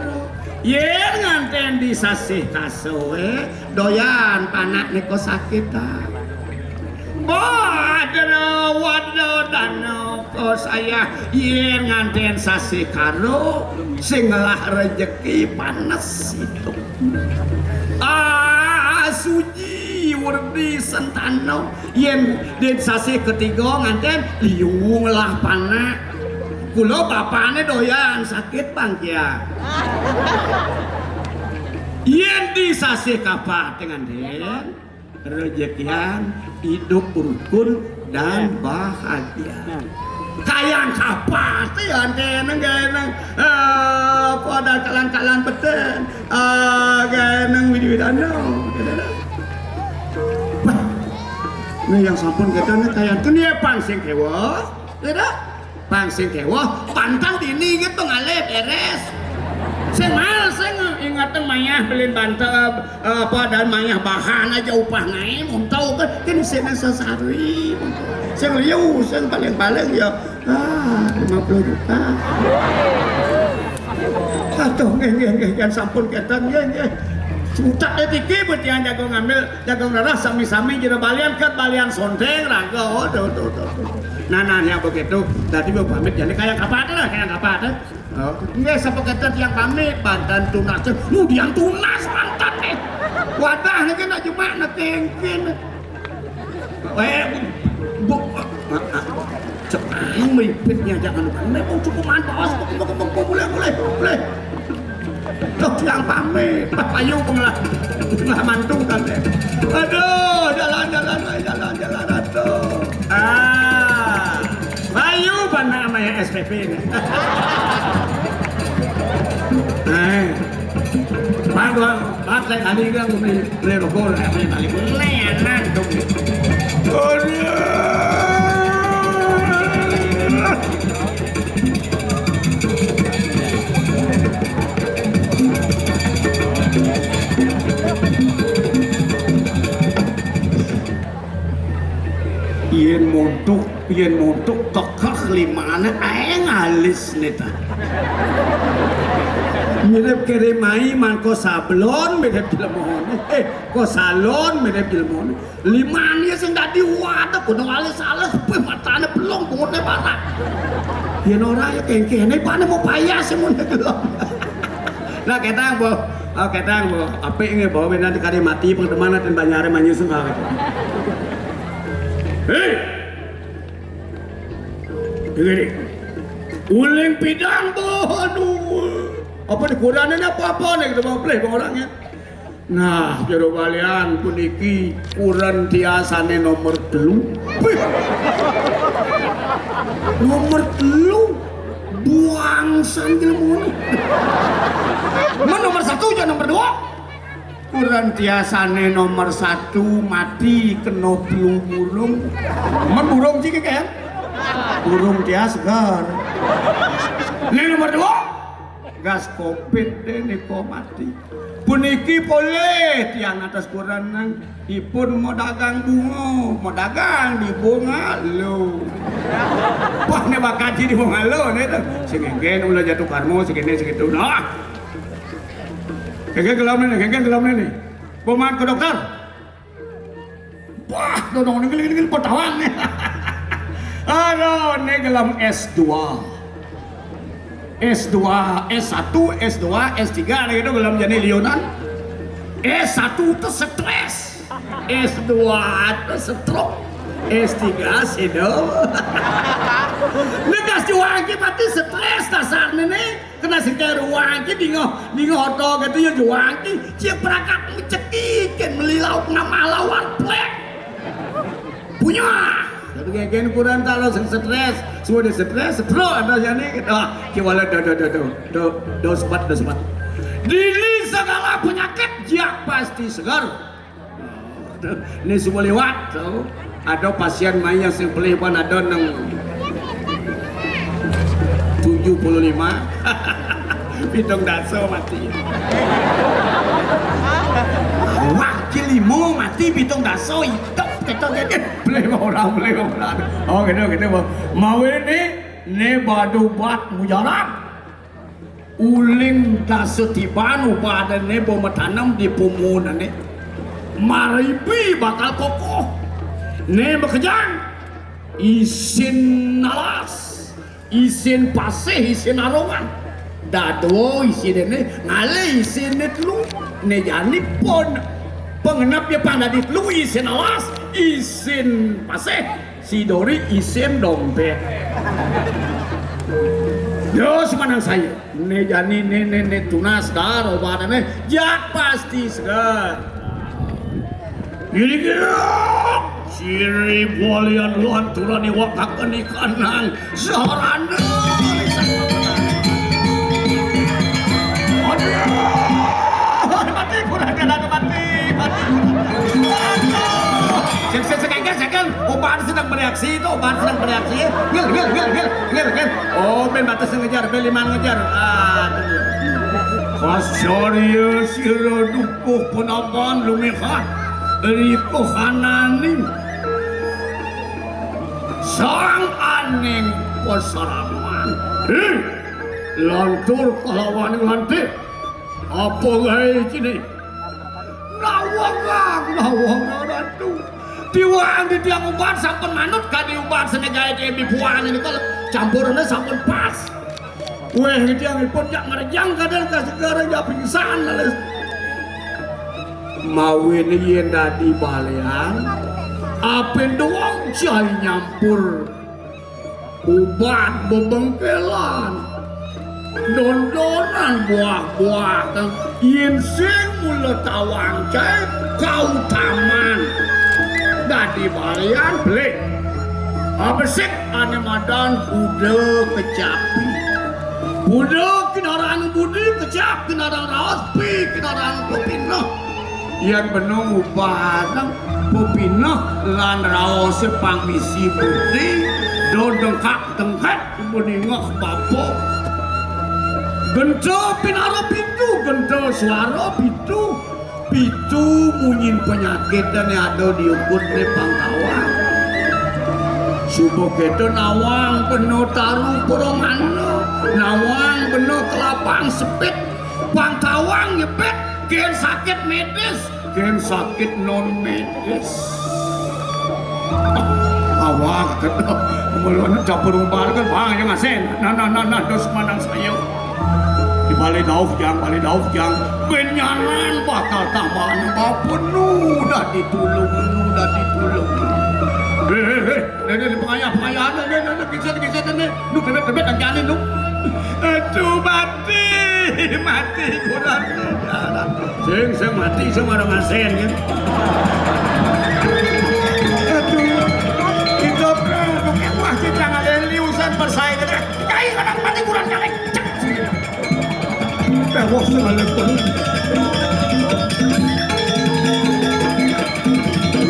Yen nganten di sasih kasoe, doyan panak nika sakitan. Wadra wadra dana kosaya yen nganten sasih karo sing ngelah rejeki panes itu. Ah, suji werdi sentana. Yen den sasih ketiga nganten liung lah panak. Kula bapakne doyan sakit bangkian. Yen di sasih kapat nganten rejekian hidup rukun dan bahagia. Kayang kapat ya nganten nganten eh, pada kalan-kalan peten. Ah, kaya nang widi-widana. Wah, ini yang sampun kita nih kaya itu nih ya pang sing kewah, ya dah? Pang sing kewah, pantang dini gitu ngalih beres. Sing mal sing ingatang mayah belin bantal eh, apa dan mayah bahan aja upah naik, mau tahu kan kan sing sesari, sing liu, sing paling-paling ya Ah, lima puluh juta. Aduh, nggih, nggih, nggih, yen sampun ketan, nggih, nggih. Utak detik ieu tiang jago ngambil, jago ngerah sami-sami jero balian, ké balian sonteng raga. Oh, tuh, tuh, tuh, tuh. Nah, nah, nya begitu. Tadi mau pamit, jadi kayak kapan lah, kayak kapan. Oh, nggak, sapakétan tiang pamit, banten tunas, nu diang tunas mantan téh. Wadah, ini kan aja mak, na kéngkén. Eh, bu, bu, cek aing melipitnya, jangan lupa. Ini mau cukup mantos, bu, bu, bu, bu, boleh, boleh, boleh. Tuh, yang pamit, Pak Payu pengelah, pengelah mantu kan, ya. Aduh, jalan, jalan, jalan, jalan, aduh. Ah, Payu, mana sama yang S P P ini? Eh, Pak, Pak, Pak, lain kali kan, beli, beli rokok, beli, beli, beli, anak, dong. Yén montok, yén montok kekeh limana aing alis nih tah. Mirip kéré mai mangko sablon mirip jelema. Eh, ko salon mirip jelema. Limana sing dadi waduh kudu alis-alis, pih matané belong, bungutné barak. Yén ora ya kéngkéné pané mau payah sih mun gelem. Nah, ketang, Bu. Oh, ketang, Bu. Apik nggih, Bu, nanti kali mati pengteman dan banyare manyusung, ah, gitu. Hei! Dengerin. Uling pidang, Bu. Aduh. Apa di kurannya apa-apa nih, gitu, Bang? Pleh, Bang, orangnya. Nah, jero balian puniki kuren tiasané nomor telu. Wih. Nomor telu. Buangsan jelema. Mén nomor satu, jangan nomor dua. Kuren tiasané nomor satu mati kena flu burung. Mén burung sih, kan? Burung tias segar. Ini nomor dua. Gas covid deh nika mati. Puniki polih tiang atas kurenan. Ipun mau dagang bunga, mau dagang di bunga lo. Wah, ini bakal jadi bunga lo nih tuh. Sing engken ulah jatuh karmo, sing ini, sing itu. Nah. Engken gelem nih, engken gelem nih. Pomat ke dokter. Wah, dodong ini, ini, ini, petawan nih. Aduh, ini gelem S dua. S dua, S satu, S dua, S tiga, ada gitu gelem jadi liunan. S satu tuh stres. S dua tuh stroke. S tiga sidem. Negas juang ki mati stres dasarnya nih. Kena sing kayak ruang ki dingo, dingo oto gitu ya juang ki. Cik perangkat cekikin meli lauk nama lawar plek. Punya. Tapi kayak gini kurang tahu sing stres. Semua di stres, stroke ada jadi gitu. Ah, kiwala do do do do do do sebat do sebat. Dini segala penyakit dia pasti segar. Ini semua lewat tuh. Ada pasien mai yang sing pelih pan ada nang tujuh puluh lima. Pitung daso mati. Wah, kilimo mati pitung daso hidup kita jadi pelih orang, pelih orang. Oh, gitu, gitu, Bu. Mau ini, ini badu bat mujarab. Uling dasetiban upadane boma tanam di pumunane. Maribi bakal kokoh. Ne makejang. Isin alas, isin pasih, isin arongan. Dadua isin dene, ngalih isin ne telu. Ne jani pun pengenep ya pang dadi telu, isin alas, isin pasih. Si Dori isin dompet. Dos manang saya. Ne jani ne ne ne tunas dar obatane. Jak pasti segar. Gini gini. Siri balian luan turani wakaken ikanang. Sarana. Aduh. Mati kurang jalan mati. Mati. Aduh. Sik sik sik engke sik. Obat sedang bereaksi itu, obat sedang bereaksi. Ngil ngil ngil ngil ngil ngil. Oh, ben batas ngejar, ben lima ngejar. Aduh. Kasarya sira dukuh penapan lumihat. Rikuh ananing. Sang aning pasaraman. Hih, lantur kalawaning lantir. Apa gaé cini? Wong nawang ratu. Tiwang di tiang ubat sampun manut kadi ubat sene gawe demi puan ini kalau campurane sampun pas. Weh, tiang ipun jak ngerjang kadang ka segara jak pingsan lalu. Mawin yen dadi balian, apen doang jai nyampur ubat bebengkelan. Dondonan buah-buahan, yen sing mula tawang cai kautaman. Dadi balian beli. Abesik ane madan Buda kecapi. Buda kinarang budi, kecap kinarang raos, pi kinarang pepineh. Yen bena ngupadang pepineh lan raose pangmisi budi, do dengkak-dengkek beningeh bapa. Genta pinara pitu, genta suara pitu, pitu munyin penyakit dane ada di ukutne pangkawang. Suba kita nawang bena taru peromana, nawang bena kelapang sepit, pangkawang nyepit, gen sakit medis, gen sakit non medis. Awak kata, mulane campur ubar kan, bang, yang asen. Nah, nah, nah, nah, dos manang saya. Di balik dauh jang, balik dauh jang. Benyanan bakal tambahan bapa nu dah ditulung, nu dah ditulung. Hei, hei, hei. Nih, nih, nih, pengayah, pengayah, nih, nih, nih, nih, kiset, kiset, nih. Lu bebek, bebek, kan janin, lu. Aduh, mati, mati, kurang. Sing, sing mati, sing orang asen, kan. Aduh, kita, aduh, wah, kita nggak ada liusan persaingan. Kai kadang mati kurang nyalek. Cek. Tewos ngalih pun.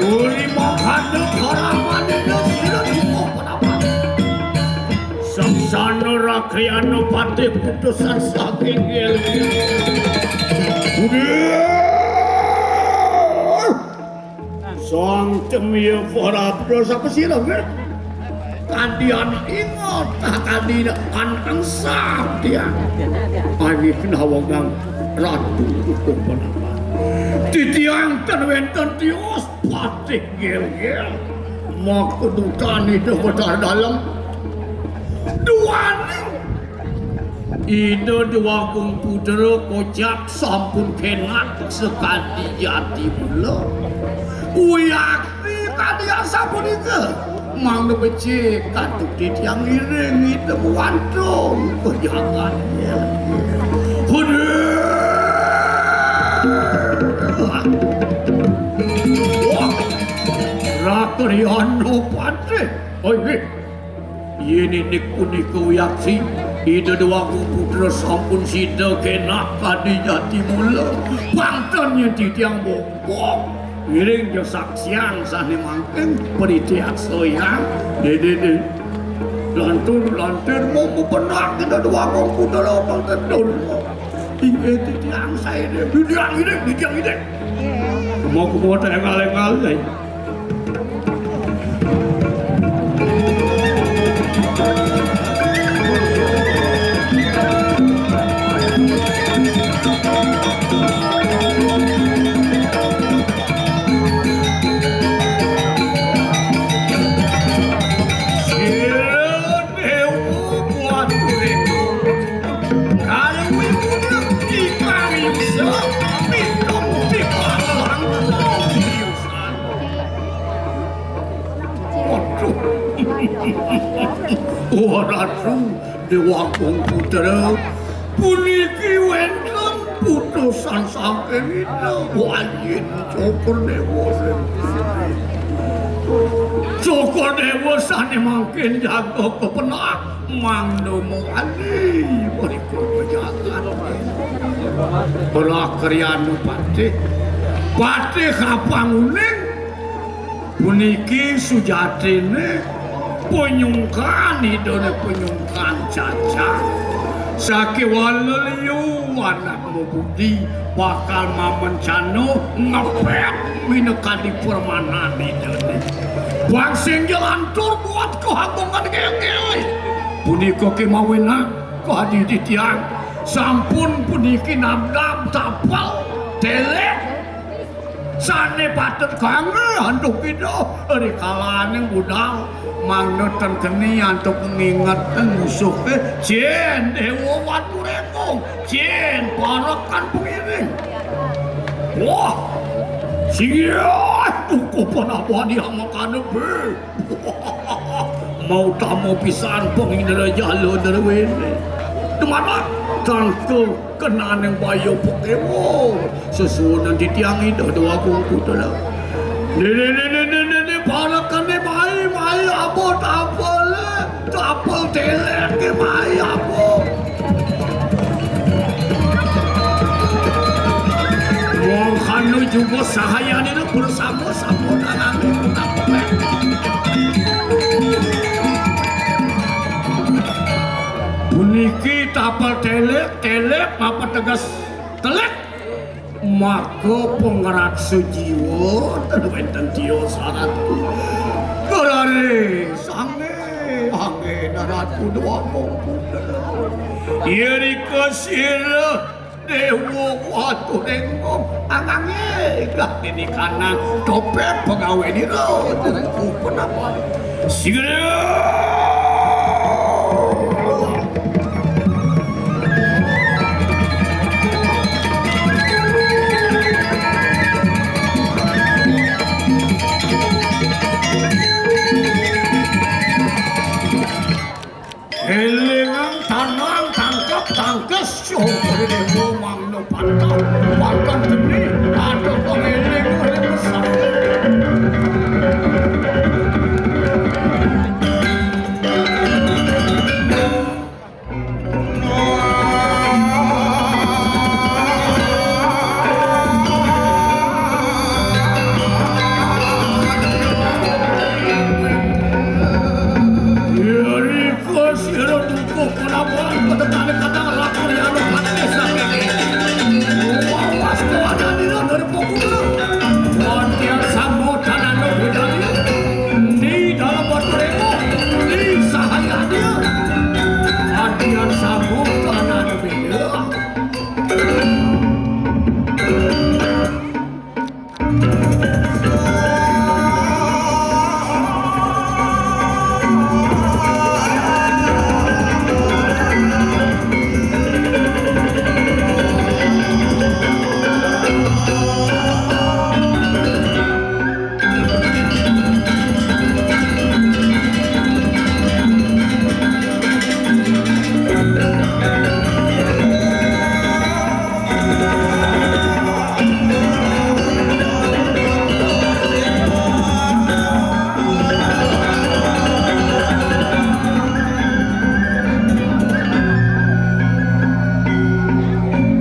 Uri makana karamane sira cukup penapa? Saksana Rakriana Patih putusan saking Gil. Udah. Sang Cemya Prabda sapa sira, nggih? Kandian ingot, kandian angsap dia. Awi kenawangang Ratu Kukuh Penapat. Titiang ten wenten tios patih gel-gel. Maka dutan Ida Betara Dalem. Duaning Ida Dewagung Putra kocap sampun kenak sakadi jati mula. Uyakti kadi asapunika. Mangda becik katup titiang iring Ida Wantung pejagat. Hudeh. Wah. Rakriyana Patih. Oi, wih. Yen indik punika wiyaksi, Ida Dewagung Putra sampun sida kenak kadi jati mula. Pangten yen titiang bongkok, ngiring ja saksian sane mangkin pritiyaksa yang. Dede, de. Lantur, lantur, mau bepenak Ida Dewagung Putra pangten don. Inggih titiang saene, titiang indik, titiang indik. Mau kumoto engal-engal, ya. Sira dewa kuat urip. Kalih wiguna tigang yusa, pitung tigang langkung yusa. Waduh. Wah, Ratu, Dewa Agung Putra, puniki wenten putusan saking Ida. Wah, yen Cokor Dewa. Cokor Dewa sane mangkin jaga kepenak. Mangda mawali mriku pejagat. Prakriyana Patih. Patih Kapanguning puniki sujatine panyungkan, idane panyungkan cacah. Sakéwala liu anak mabudi bakal mamencana ngepet minakadi permanan idane. Bang sing lantur buat kahagungan ngengel. Punika kemawinan kadi titiang sampun puniki nabdab tapel telek. Sané patut kanggé antuk ida ri kalaning budal, mangda ten keni antuk ngingeten musuhé, jén Déwa Waturénggong, jén parekan pangiring. Wah, singgih duka panabani amakana bé. Mautama pisan pangindra jala druéné. Dumadak tangkil kenaning baya pakéwa. Sesuunan titiang Ida Déwa Agung Putra. Né, né, né, né, né, né, né, parekané mai, mai, aba tapel, tapel téléké mai, aba. Wong kanu juga sahayané bersama-sama dengan Puniki tapel telik, telik mapateges telik. Maka pangraksa jiwa ten wénten tiosan. Raré sanggé, anggé naratu dua komputer. Irika sira Déwa Waturénggong, ananging gak ninikanang topék pegawénira, tentu penapa. Sigra. Élingang tanang tangkep tangkes, syukur déwa mangda pantang, pantang geni, ada kok éling, éling besar. Irika sira dukuh kalawan petengahné kadang lakon anu praktis saking. Wawas kawadanira dari pokokna. Wantian sambutan anu budaya. Di dalam batu remo, di sahayanya. Wantian sambutan anu beda.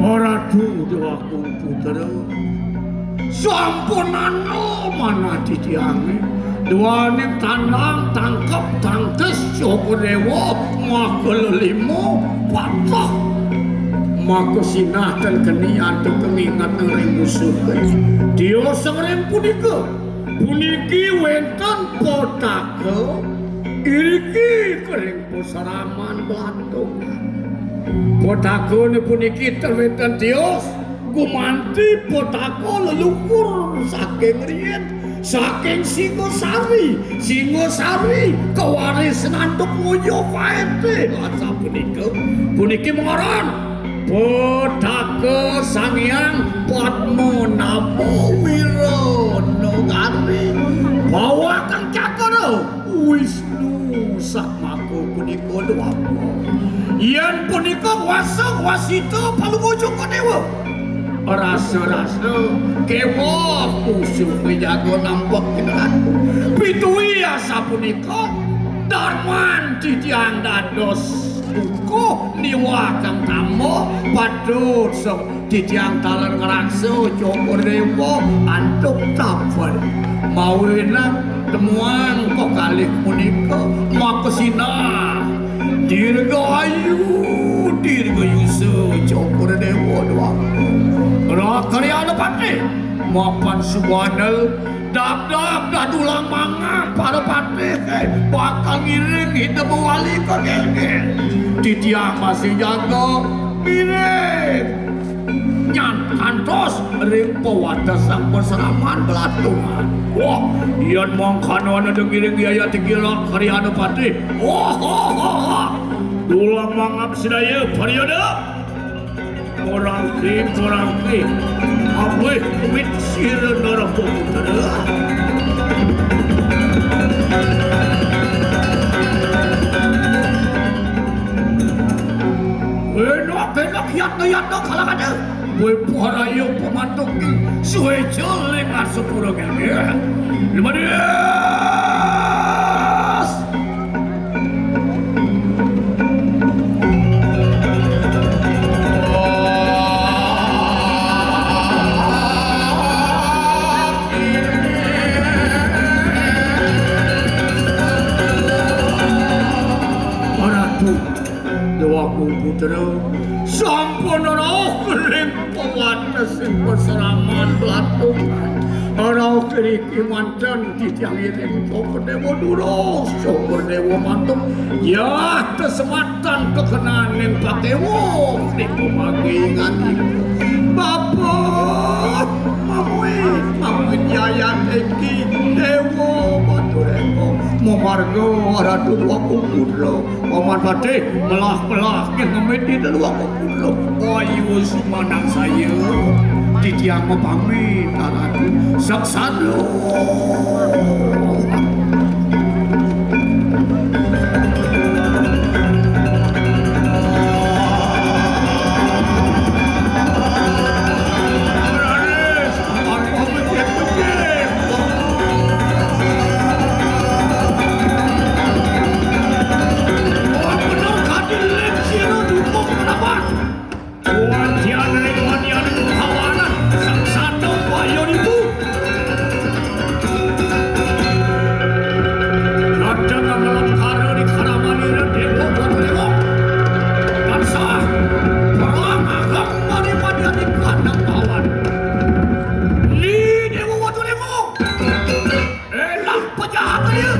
Ora duduh aku putra. Sampunana manah titiangé. Duaning tandang tangkep tangkes Cokor Déwa maka lelima patah. Maka sinah ten keni antuk nginget ring musuhé. Tios ring punika. Puniki wénten potaka iriki kering pasaraman Blantung. Potakané puniki ten wénten tios. Gumanti potaka leluhur saking riin, saking Singasari, Singasari kawaris antuk nguyu paété asapunika. Puniki ngaran Potaka Sang Hyang Padmanaba Wiranagari. Bawakang cakra Wisnu Satmaka punika dwaka. Yén punika wasa wasita Palungguh Cokor Déwa. Rasa-rasa kéweh musuhé jaga nampek pinerat. Pituwi asapunika, darman titiang dados kukuh niwakang tamba, patut sa- Titiang taler ngraksa Cokor Déwa antuk tapel. Mawinan temuang kekalih punika maka sinah dirgayu, dirgayusa Cokor Déwa dwaka. Rakarya Patih mapan subana Dapdap dadulang mangan para patih, bakal ngiring Ida Mawali ka Gélgél. Titiang masih jaga ngiring. Nyan Kantos ring pawates sang pasraman Belatungan. Wah, yén mangkana ana ngiring yayat iki lak Hari Anupati. Wah, wah, wah, wah. Dulang mangap sadaya pariyada. Murangke, murangke. Abih wit sira Narapaputra. Enak-enak yatna-yatna kalakada. Wé paraya pamantuki suéca ling asapura ngéngé. Lumadis. Ratu. Déwa Agung Putra, sampun rauh ring pawatesing pasraman Belatungan. Rauh iriki manten titiang iring Cokor Déwa durus, Cokor Déwa mantuk. Yah, kasematan kakenaning Pak Déwa, ning pamagi ngati. Bapa, mamuin, mamuin yayat iki, Déwa Baturéko, mamarga Ratu Déwa Agung Putra. Paman Patih melah-melah ngemit di luar kulo. Ayu sumanangsaya. Titiang mapamit, Ratu. Saksana. Ni Déwa Baturéko. Elah, pejahat dia.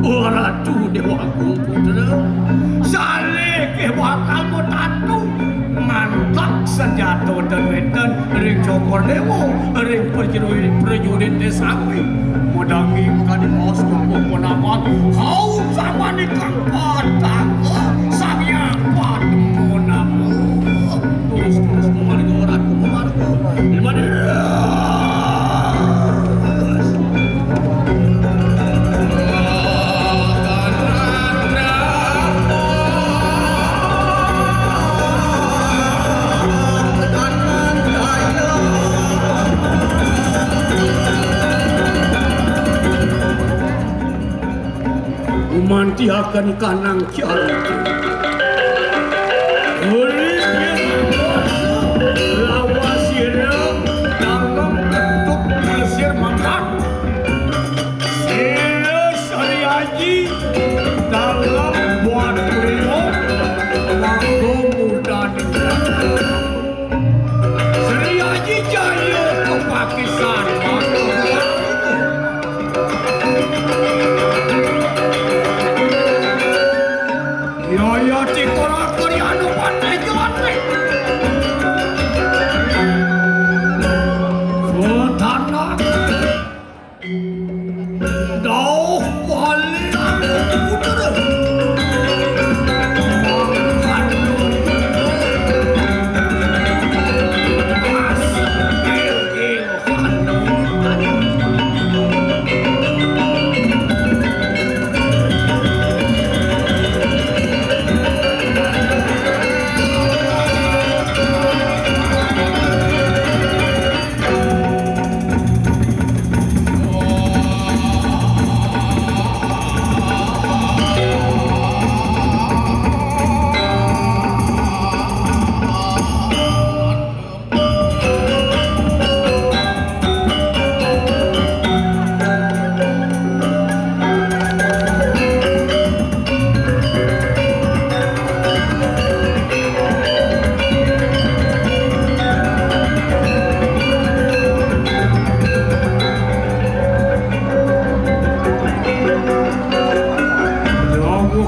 Oh, Ratu Déwa Agung Putra, salih ké bakal matantu mantek senjata dan wénten ring Cokor Déwa, ring prajurit, prajurit dé sami. Madangi kadi maos tubuh penamat, kau samaning kang pataka, Sang Hyang Padmanabha. Terus, terus, mamarga, Ratu, mamarga. Di mana? Gumantiaken kanang carita. Uli yen lawas sira dalem bentuk Mesir mangkat. Sira Sri Aji dalem buat kuno mangko murdaning. Sri Aji Jaya kepakisan. Yaya Cikorakari anu patih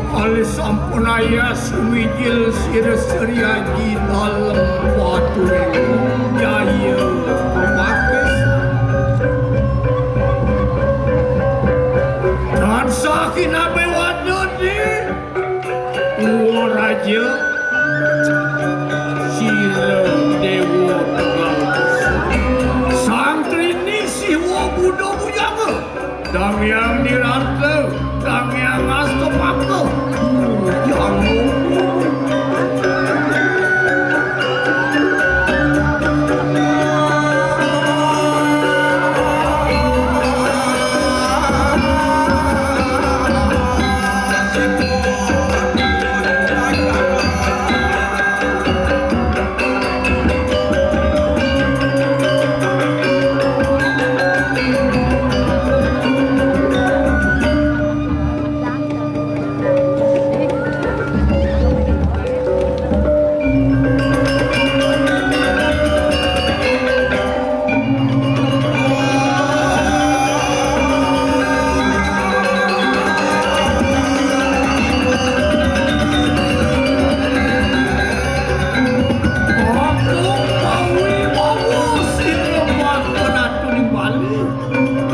Alih sampun ayah sumijil sira Sri Aji dalem watu jaya pepakis. Tansah kinabé wada di Uwa Raja Sira Dewa Tegal. Sang Trini Siwa Buda Bujanga. Dang Hyang Niranta, Dang Hyang Astapaka. Bujanga.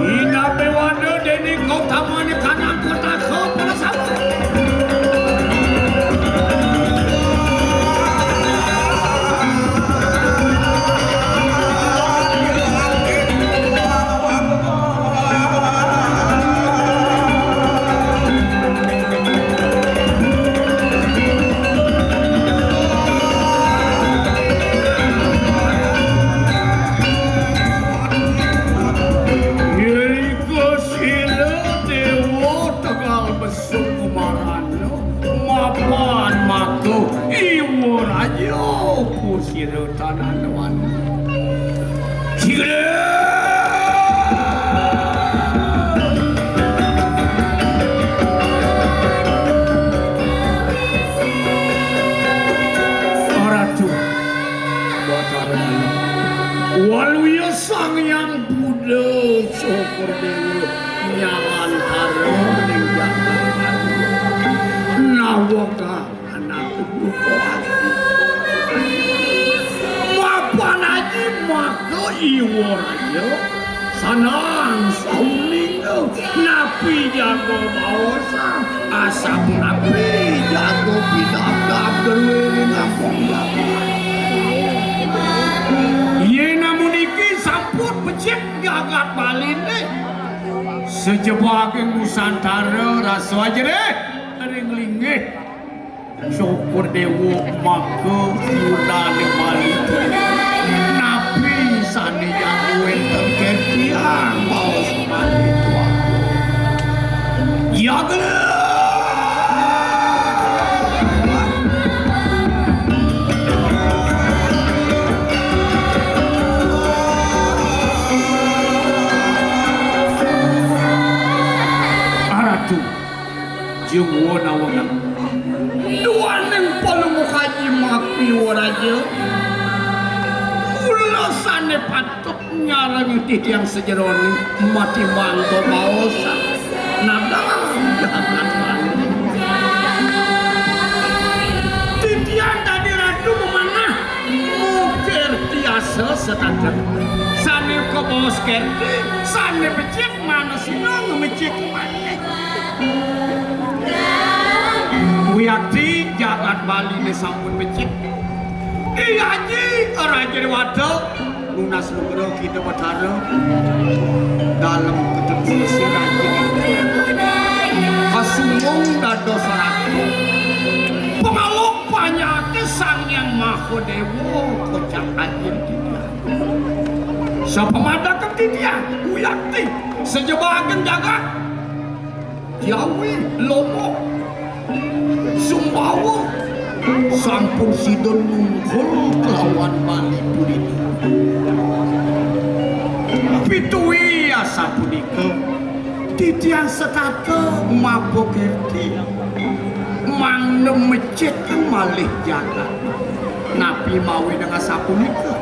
Inapé wada déning kautamané kanang kotaka pada sampun. Irika sira Dewa Tegal Besung Kumarana mapan maka Iwa Raja kusira tanah dewan. Sira Ratu Batara Waluya Sang Hyang Buddha Cokor Dewa nyalantara ning jagat. Nawaka anak buka ati. Mapan aji maka Iwa Raja sanang sauninga napi jaga baosan asap napi jaga pidabdab derwe ning ampun. Yén amun iki sampun becik jagat Baliné. Sajebaging Nusantara rasa jerih ring linggih Cokor Déwa maka yudané Bali. Napi sané jaga wénten kertian baos Bali tuah. Jaga. Aratu. Jung won awengan. Duaning palungguh aji maka Iwa Raja. Mula sané patut nyarengin titiang sajeroning mati bangga baosan. Nadang jagat Bali. Titiang dadi ratu mamanah mukir tiasa setata. Sané kabaos kerti, sané becik manasina ngemecik maneh. Wiakti jagat Baliné sampun becik. I Aji Raja Déwata nunas nugraha Ida Batara dalem ketemu sira Aji. Kasumung dados ratu. Pangaluk panjaké Sang Hyang Maha Déwa kocap Aji titiang. Sapamadagé titiang wiakti sajebaging jagat. Jawi, Lombok, Sumbawa sampun sida nungkul kelawan Bali punika. Pituwi asapunika, titiang setata mapakirti mangda mecik malih jagat. Napi mawinan asapunika?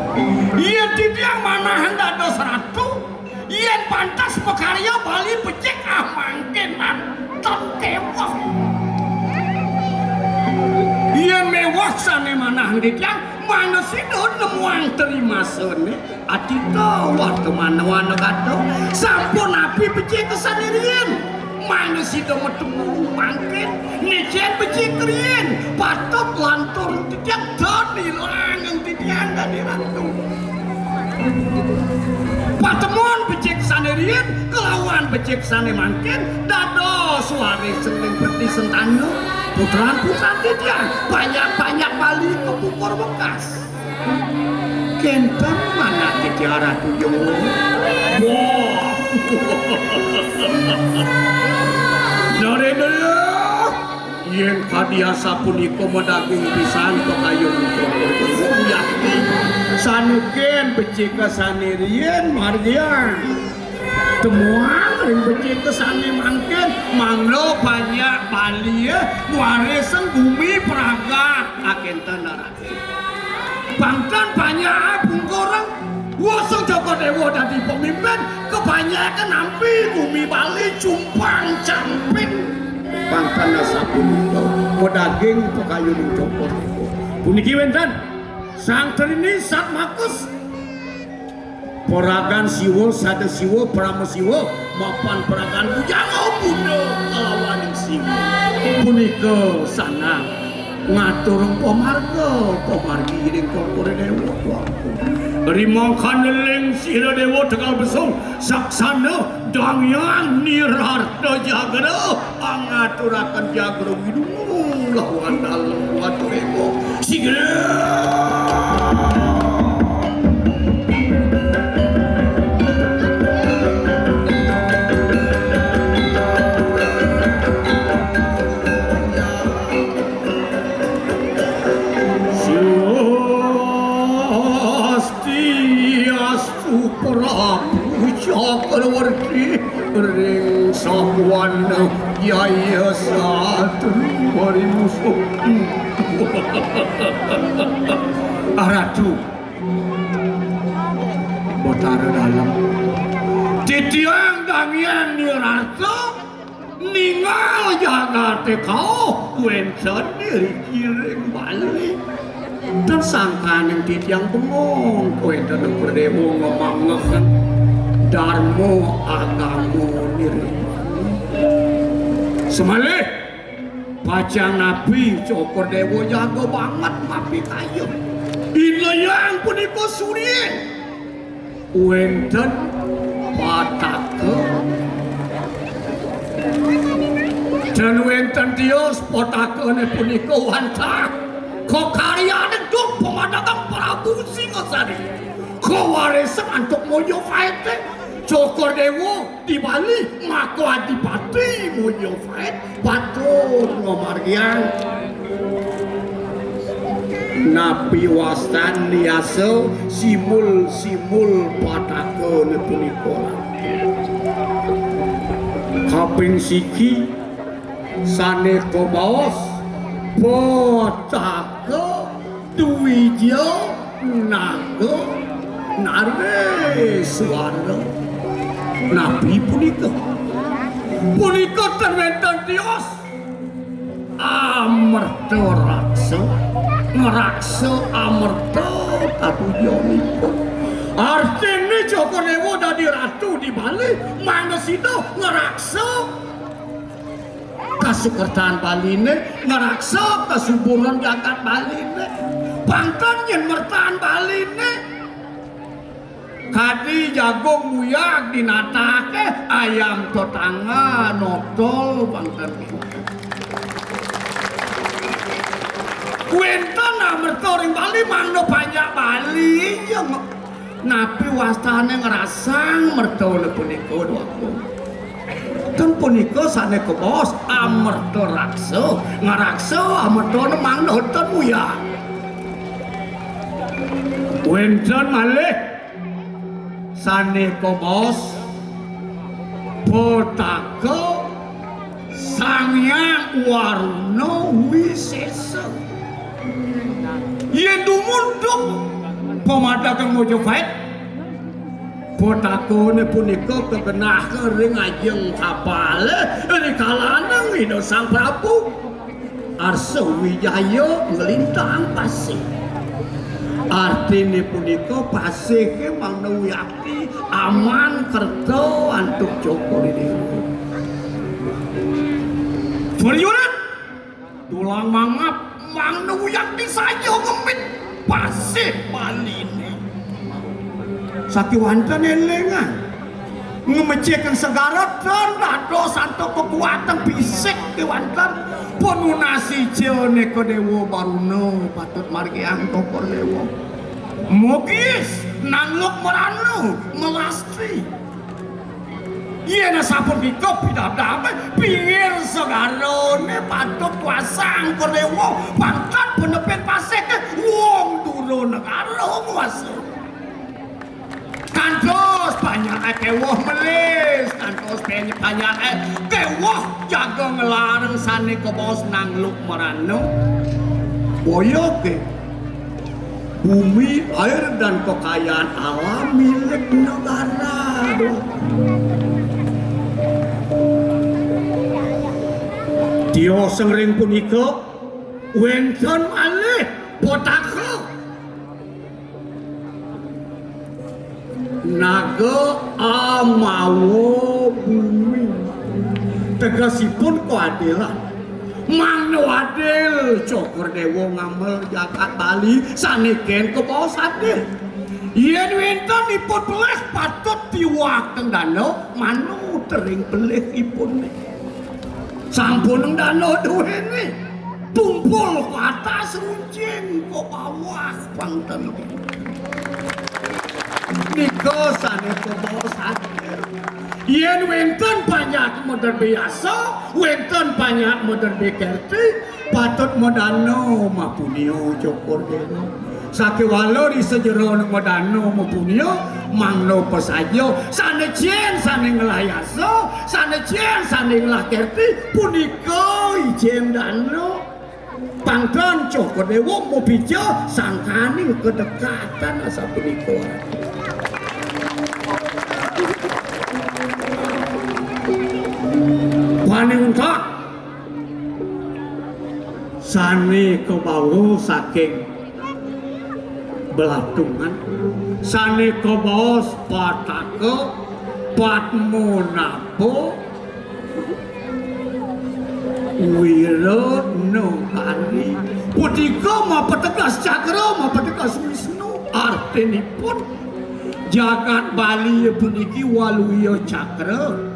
Yén titiang manahang dados ratu, yén pantes pakarya Bali becik, ah, mangkin ten kéweh. Sané manah titiang, mangda sida nemuang trimasane. Atita warta manawana gata. Sampun napi becik sané riin. Mangda sida matemu mangkin, nicen becik riin. Patut lantur titiang tan ilang titiang dadi ratu. Patemon becik sané riin kelawan becik sané mangkin, dados waris ring Preti Sentana. Putran-putran titiang, panjak-panjak Bali kapungkur bekas. Kenten manah titiang Ratu Jawa. Wah. Narendra, yen kadi asapunika madaging pisan pakayun Cokor Dewa. Yakti sanuken becika sané riin margiang. Temuang ring becika sané mangkin, mangda panjak Bali, waris gumi pragat, akénten darat. Pangtan panjak pungkur, wusung Cokor Dewa dadi pemimpin, kapanjakan nampi gumi Bali cumpang camping. Pangtan asapunika, madaging pakayun Cokor Dewa. Puniki wénten Sang Trini Satmakus. Paragan Siwa, Sada Siwa, Parama Siwa, mapan paragan Bujang Buda kalawaning Siwa. Punika sanang ngaturang pamarga, pamargi ring Cokor Dewa. Rimangkana ling sira Dewa Tegal Besung, saksana Dangyang Nirarta Jagra. Pangaturaken jagra widungu lawan dalem watu ego. Sigra. Siasti astu Prabu Cakrawarti ring sakuan Jaya Satru Warimusuh. Ratu Batara Dalem. Titiang Dangyang Nirarta. Ningal jagaté kauh wénten iriki ring Bali. Ten sangkaning titiang bengong, wénten Cokor Dewa ngamanggihin darma agama ring Bali. Semalih pacang napi Cokor Dewa jaga banget mapikayun. Inayang punika surya. Wénten pataka. Ten wénten tios patakané punika wantah kakaryaning duk pamadagang Prabu Singasari. Kawarisan antuk Majapahité. Cokor Dewa di Bali, maka Adipati Majapahit patut ngamargiang. Napi wastan niasa simul-simul patakané punika. Kaping siki sané kabaos pataka Dwija Naga Nareswara. Napi punika? Punika ten wénten tios amerta raksa, ngraksa amerta tatujonipun. Artiné Cokor Dewa dadi ratu di Bali, mangda sida ngraksa kasukertan Baliné, ngraksa kasuburan jagat Baliné. Pangtan yén mertan Baliné. Kadi jagung buyag di nataké, ayam tetangga nodol pangtan. Wénten amerta ring Bali mangda panjak Bali, ya, napi wastané ngrasang mertané punika, Dwagung? Ten punika sané kabaos amerta raksa, ngraksa amertané mangda ten uyah. Wénten malih sané kabaos pataka Sang Hyang Waruna Wisésa. Yén dumun duk pamadagang Majapahit, patakané punika kagenah ring ajeng kapalé, ring kalaning Ida Sang Prabu. Arsa Wijaya nglintang pasih. Artine punika pasih ke mangda wiakti aman kerta antuk Cokor Dewa. Prajurit, dulang mangap, mangda wiakti saja ngemit pasih Baline. Sakewanten elingan. Ngemecikang segara tan dados antuk kekuatan fisik kewanten. Penunas icane ke Dewa Baruna patut margiang Cokor Dewa. Mugis nangluk merana melasti. Yen sapunika pidabdab pinggir segarane patut kuasang ke Dewa, pangkat penepit pasih ke wong dura negara nguasa. Kantos panyake kewuh melis, kantos peny-, panyake kewuh jaga nglarang sane kabaos nangluk merana. Boya ke bumi, air, dan kekayaan alam milik negara. Tiosang ring punika wenten malih potaka. Naga amawa bumi. Tegesipun keadilan. Mangda adil Cokor Dewa ngamel jagat Bali sane ken kabaos adil. Yen wenten ipun pelih patut tiwakeng dana, manut ring pelihipun. Sampunang dana duene. Tumpul ke atas, runcing ke bawah, pangten. Nika sane kabaos adil. Yen wenten panjak maderbe yasa, wenten panjak maderbe kerti, patut madana mapunia Cokor Dewa. Sakéwala ri sajeroning madana mapunia, mangda pasaja. Sané cén sané ngelah yasa, sané cén sané ngelah kerti, punika ijin dana. Pangtan Cokor Déwa mapija sangkaning kadekatan asapunika. Paning untat sané kabawa saking Belatungan, sané kabaos Pataka, Padmanaba, Wira Nagari. Punika mapateges cakra, mapateges Wisnu. Artinipun, jagat Bali puniki waluya cakra.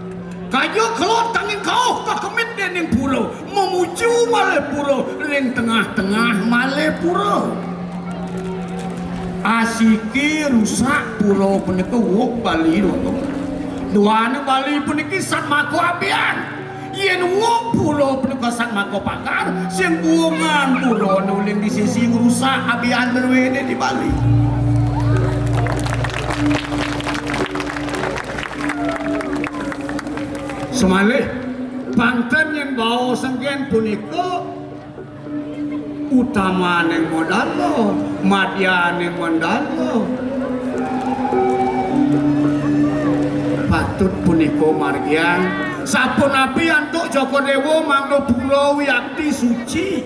Kaja kelod kangin kauh kakemit dening pura, mamuju malih pura, ring tengah-tengah malih pura. Asiki rusak pura punika wuk Bali, duaning Bali puniki satmaka abian. Yen wuk pura punika satmaka pagar, sing buungan pura uling di sisi ngrusak abian druene di Bali. Semalih, pangten yen baos senggen punika utamaning mandala, madyaning mandala. Patut punika margiang. Sapunapi antuk Cokor Déwa mangda pura wiakti suci.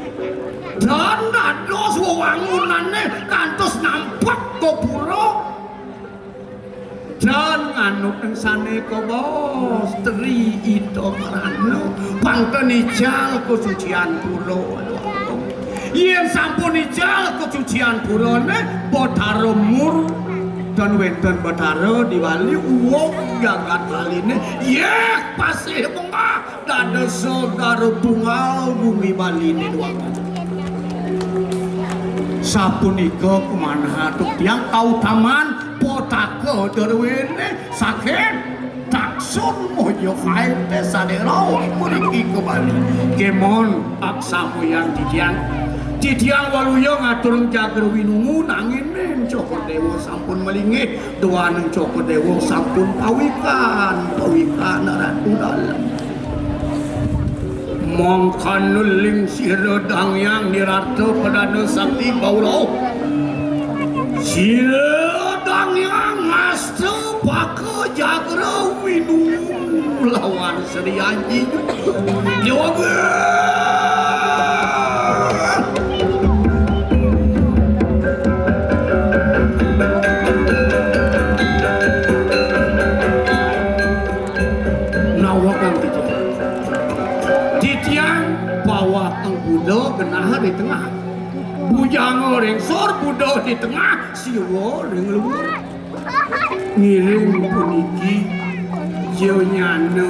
Dan dados wewangunane kantos nampek ka pura. Jan nganut ing sané kabaos Tri Ida Karana, pangten ical kasucian pura. Yen sampun ical kasucian purane, Betara mur, ten wenten Betara di Bali, uwong jagat Baline, yeh, pasih bengkah. Dados segara tunggal bumi Bali ne duang. Sapunika kamanah antuk tiang kautaman potaka druene saking Taksun Mojokaite sane rauh mriki ka Bali. Kemon aksamuyan titiang. Titiang waluya ngaturang jagra winungu nanging nen Cokor Dewa sampun malinggih. Duaning Cokor Dewa sampun pawikan, pawikan Ratu Dalem. Mangkana ling sira dangyang nirarta pradana sakti baula. Sira dangyang ngasta paka jagra winu lawan Sri Aji. Dewa Agung. Buda genah di tengah. Bujang ring sor, Buda di tengah, Siwa ring luhur. Ngiring puniki janyane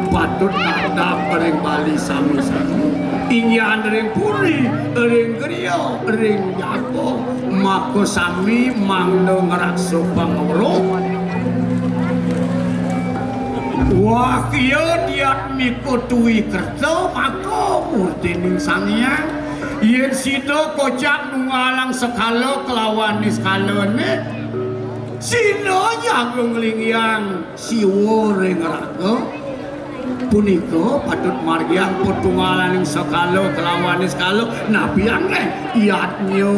patut tatap ring Bali sami-sami. Inggihan ring puri, ring griya, ring jaba, maka sami mangda ngraksa pangweruh. Wah, iya diat mika tui kerta, maka murtining Sang Hyang. Yen sida kocap nunggalang sekala kelawan niskalane, sida jaga nglinggiang Siwa ring raga. Punika patut margiang patunggalaning sekala kelawan niskala, napi anggen yadnya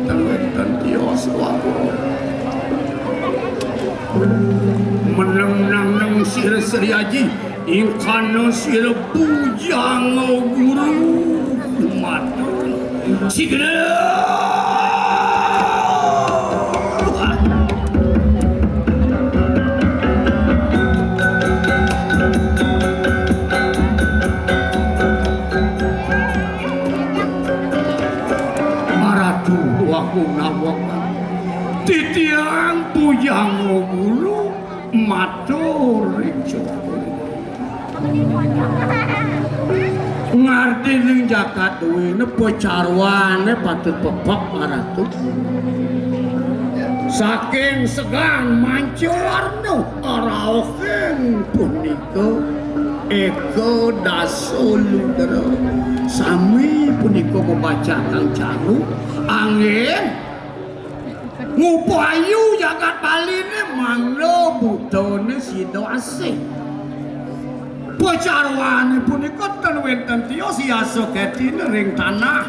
ten wenten tios wagu. Meneng nang neng sira Sri Aji, ingkana sira Bujang Guru. Matur. Sigera. Maratu waku nawak. Titiang Bujang Guru matur ring Cokor. Ngardining jagat duwene pacarwane patut pepek ngaratu. Saking segan manca warna rauhing punika eka dasa ludra. Sami punika mabacakang caru anggen ngupayu jagat Baline mangda butane sida asih. Pacarwane punika ten wenten tios yasa ketine ring tanah.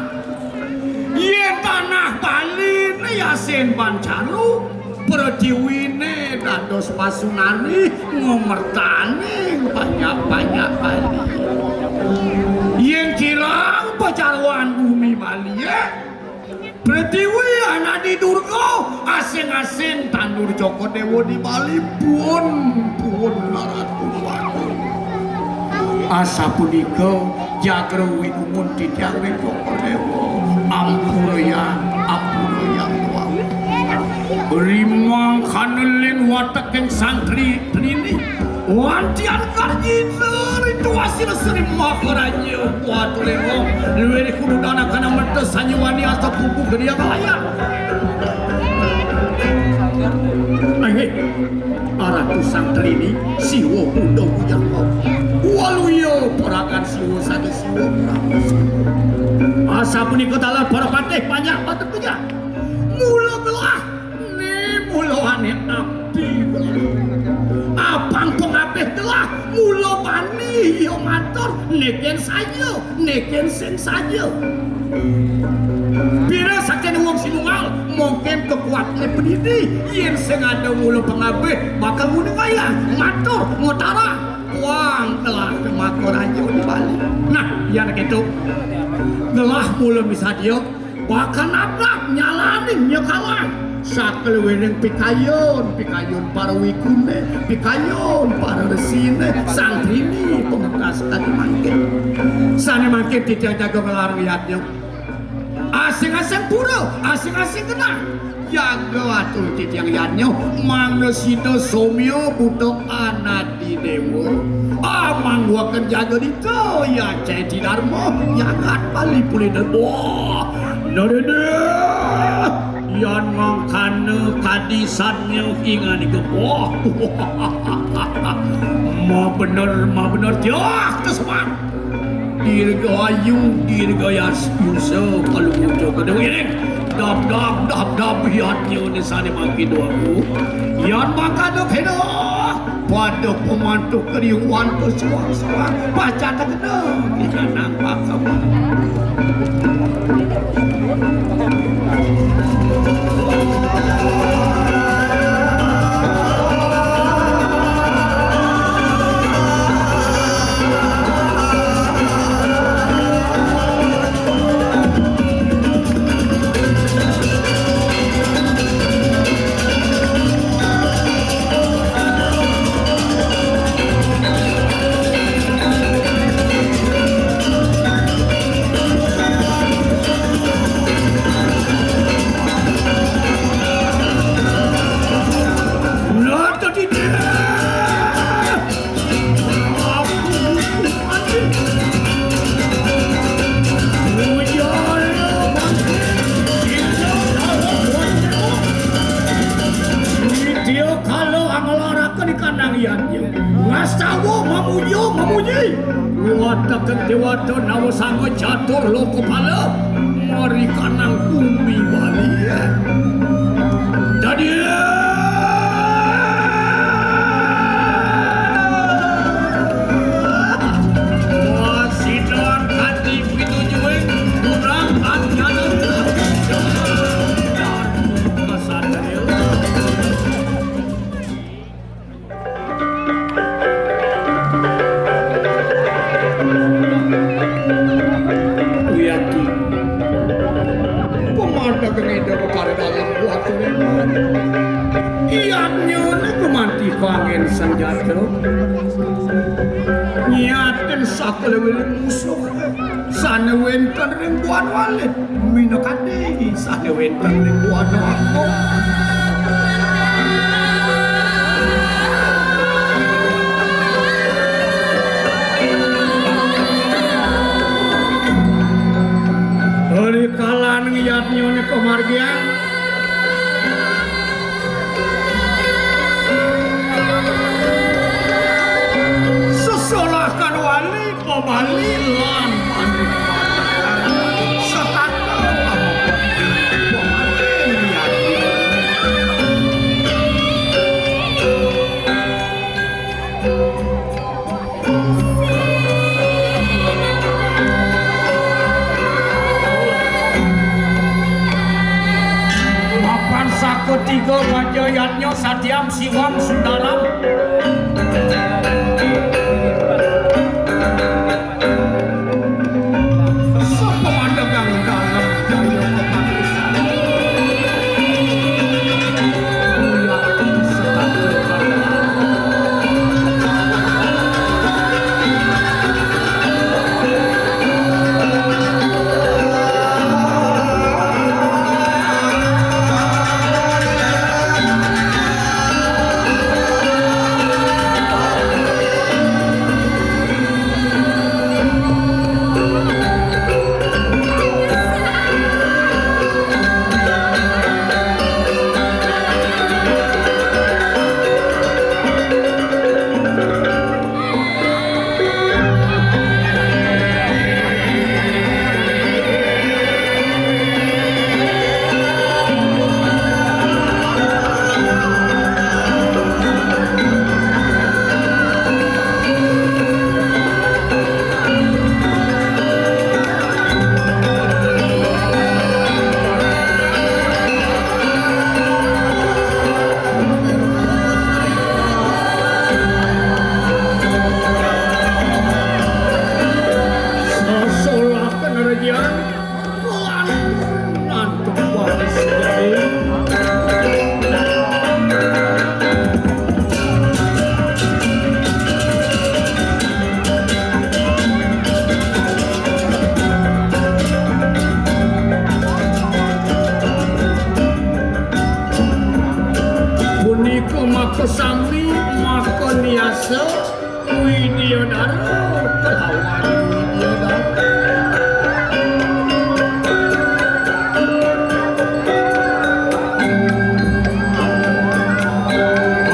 Yen tanah Baline yasin ban caru, pratiwine dados pasunari ngumertaning panjak-panjak Bali. Yen kirang pacarwan bumi Balie, pratiwi anadi Durga, asing-asing tandur Cokor Dewa di Bali, puun, puun Naratu Wagung. Asapunika jagra winumun titiang ring Cokor Dewa. Ampurayang, ampurayang, Tuan. Rimang kaneling wateking santri trini. Wantian karjita rituasira Sri Maharaja Watu Lewong. Luwih kudu dana kana menta sanjiwani asta pupu gedia kalaya. Nanging aratu santri ini Siwa Buda Bujangga. Waluya perakan Siwa saking Siwa Prama Siwa. Asapunika taler para patih panjak patut puja. Mula gelah Ni mulawaning abdi. Apang pangabih telah mula bani ya matur, neken saja, neken sing saja. Pira saking wong sinunggal, mungkin kekuatne penidi, yen sing ada mula pangabih bakal nguningayang matur ngutara wang telah makaraja di Bali. Nah, yan ketu. Telah mula misadia bakal nabrak, nyalaning, nyekalang. Sakaliwining pikayun, pikayun para wigune, pikayun para resine, santrini pamekas sane mangkin. Sane mangkin titiang jaga nglarang yadnya. Asing-asing pura, asing-asing genah. Jaga atur titiang yadnya, mangda sida somya buta anadi dewa. Amangguaken jaga dita, ya cai ti dharma, jagat Bali pulih dan wah. Nadene, yan mangkana kadi satnya inganika wah. Ma bener, ma bener, tiah kesemak. Dirgayu, dirgayas, yusa, kalucu, kadang iring. Dab, dab, dab, dab, yatnya ni sane mangkin doaku. Yan mangkana kena. Pada pemantu keriuan tu suang-suang. Baca tak kena. Ikan nampak kamu. Déwata Nawasanga catur lokapala, marikanang bumi Bali. Dadi wasitan kanti pitujuhing kurang anjana. Kesatria. Wiyati. Pamandeg Ida Betara Dalem kuat leman. Yadnyane gumanti pangen sanjata. Nyaten sakala wiling musuh sane wenten ring buana wali. Minakadi sane wenten ring buana agung. Rikalaning yadnyane kamargiang, sesolakan wali. Pabali lan panik. Setata Mapan saka tiga baja yadnya satyam siwam sundaram. Sesolakan rejang, lantur nantuk waris jadi. Punika makasami, makaniasa, Widyadara kelawan Widyadara.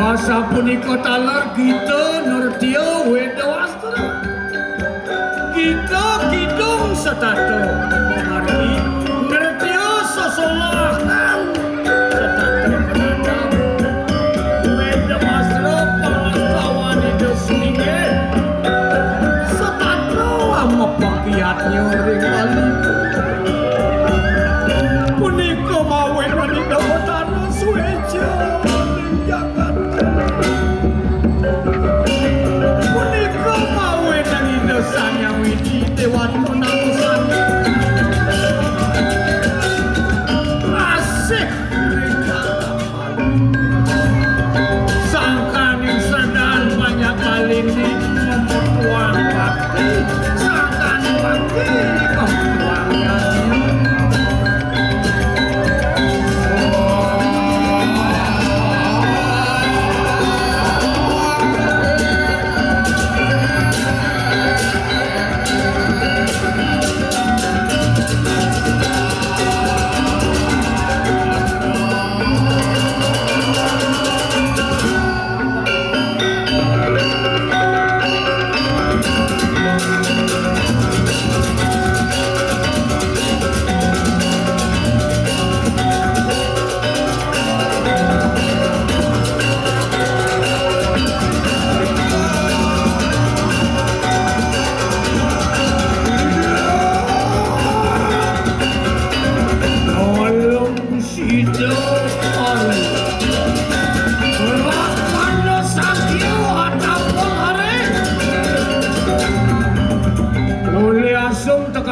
Asapunika taler Gita Nurtia Weda Wastra. Gita kidung setata pamargi, nrtya sesolahan setata penandang, Weda Mastra pangastawan Ida Singgih setata amepek yadnya ring Bali. Punika mawinan Ida Betara sueca ning jagat. Punika mawinan Ida Sang Hyang Widi Dewata Namusan. Asih ring sangkaning sedan banyak malindi, memutuang bakti, sangkaning bakti, memutuang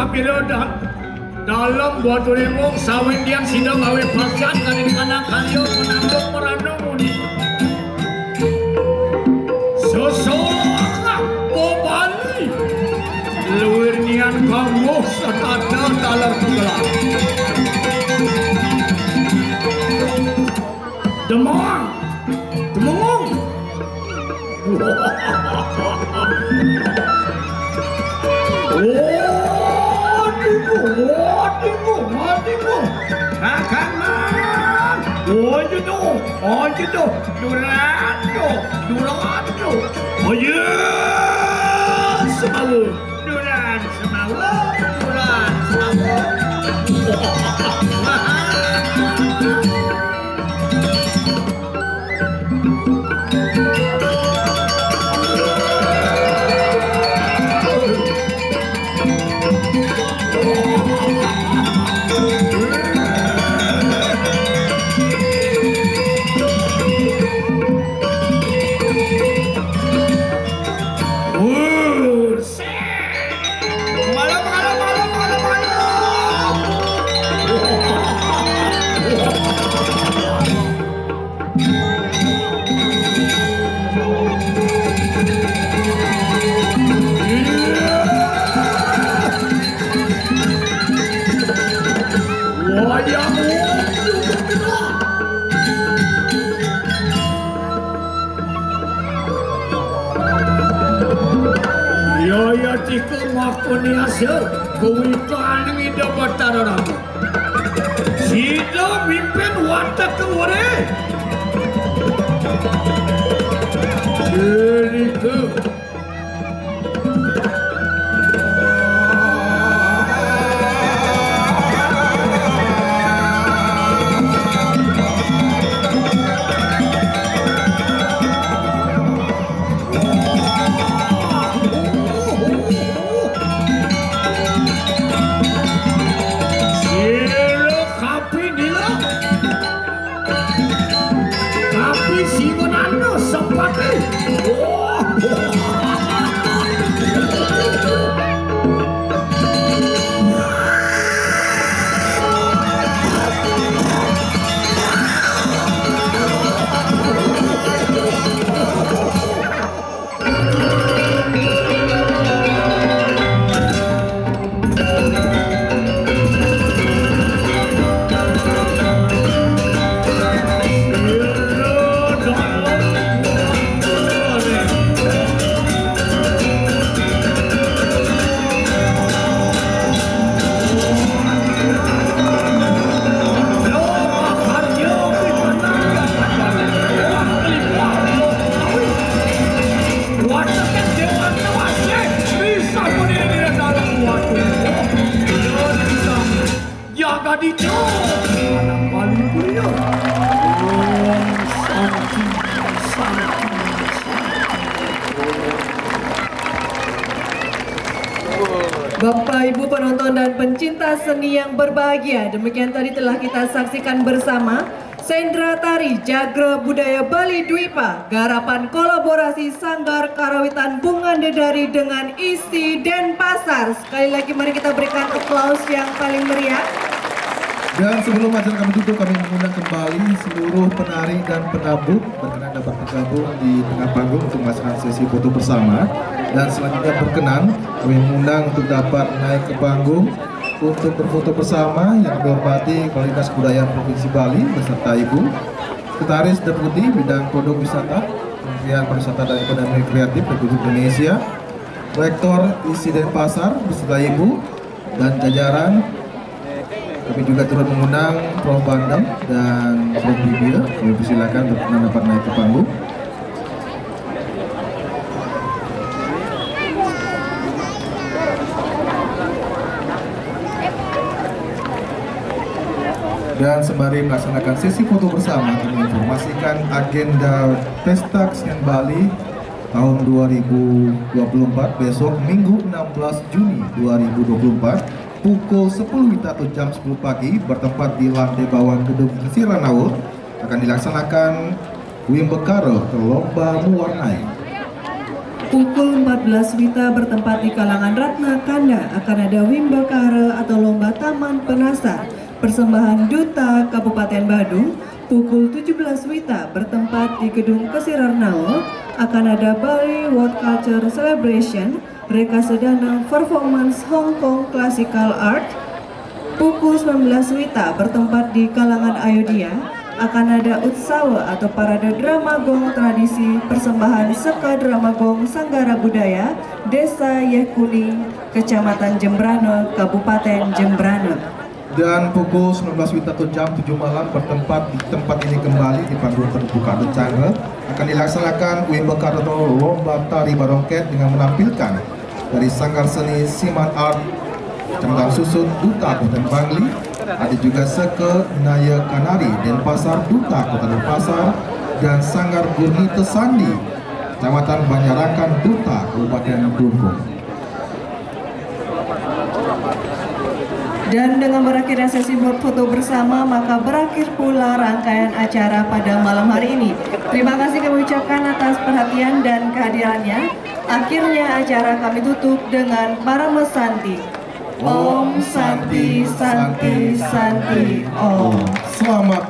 Pira da-, dalem buat urimung sawit yang sida gawe pacan kali kana karya penanduk merana muni. Sosok bobali luwir nian kamuh satada taler tunggal. Demang. Demang. Wadimu, wadimu, wadimu. Kakang Mang. Wadimu, wadimu. Durando, durando. Ayo, semawa. Duran semawa, duran semawa. Malu, malu, malu, malu, malu. Wayang wong. Iya, iya, cika makoni asal. Kuwi kaning Ida Batara Rama. Sida mimpin watek kewere. Irika. Sira kapi nila. Kapi singonana sepati. Wah. Jagadika, anak Bali Kuria. Om Santi, Santi, Santi. Bapak, Ibu penonton dan pencinta seni yang berbahagia, demikian tadi telah kita saksikan bersama Sendra Tari Jagra Budaya Bali Dwipa, garapan kolaborasi Sanggar Karawitan Bunga Dedari dengan ISI Denpasar. Sekali lagi, mari kita berikan aplaus yang paling meriah. Dan sebelum acara kami tutup, kami mengundang kembali seluruh penari dan penabuk berkenan dapat bergabung di tengah panggung untuk melaksanakan sesi foto bersama. Dan selanjutnya berkenan kami mengundang untuk dapat naik ke panggung untuk berfoto bersama yang kami hormati Kepala Dinas Kebudayaan Provinsi Bali beserta Ibu Sekretaris Deputi Bidang Produk Wisata, Kementerian Pariwisata dan Ekonomi Kreatif Republik Indonesia, Rektor ISI Denpasar beserta Ibu dan jajaran. Kami juga turut mengundang Prof Bandem dan Prof Bibia. Kami persilakan berkenan dapat naik ke panggung. Dan sembari melaksanakan sesi foto bersama, kami informasikan agenda Pesta Kesenian Bali tahun dua ribu dua puluh empat, besok, Minggu, enam belas Juni dua ribu dua puluh empat, pukul sepuluh WITA atau jam sepuluh pagi, bertempat di lantai bawah Gedung Kesiranaur, akan dilaksanakan Wimbakara atau lomba mewarnai. Pukul empat belas wita bertempat di kalangan Ratna Kanda akan ada Wimbakara atau lomba Taman Penasar persembahan Duta Kabupaten Badung. Pukul tujuh belas wita bertempat di Gedung Kesirarnao akan ada Bali World Culture Celebration, Reka Sedana Performance Hong Kong Classical Art. Pukul sembilan belas wita bertempat di kalangan Ayodhya akan ada Utsawa atau Parade Drama Gong tradisi persembahan Seka Drama Gong Sanggara Budaya Desa Yekuning, Kecamatan Jembrana, Kabupaten Jembrana. Dan pukul sembilan belas wita atau jam tujuh malam bertempat di tempat ini kembali di panggung terbuka Decangre akan dilaksanakan Wimbakara atau lomba tari barongket dengan menampilkan dari Sanggar Seni Siman Art, Kecamatan Susut, Duta Kabupaten Bangli, ada juga Seke Naya Kanari Denpasar, Duta Kota Denpasar, dan Sanggar Gurni Tesandi, Kecamatan Banjarakan, Duta Kabupaten Klungkung. Dan dengan berakhirnya sesi buat foto bersama, maka berakhir pula rangkaian acara pada malam hari ini. Terima kasih kami ucapkan atas perhatian dan kehadirannya. Akhirnya acara kami tutup dengan Parama Santi. Om Santi, Santi, Santi, Om. Selamat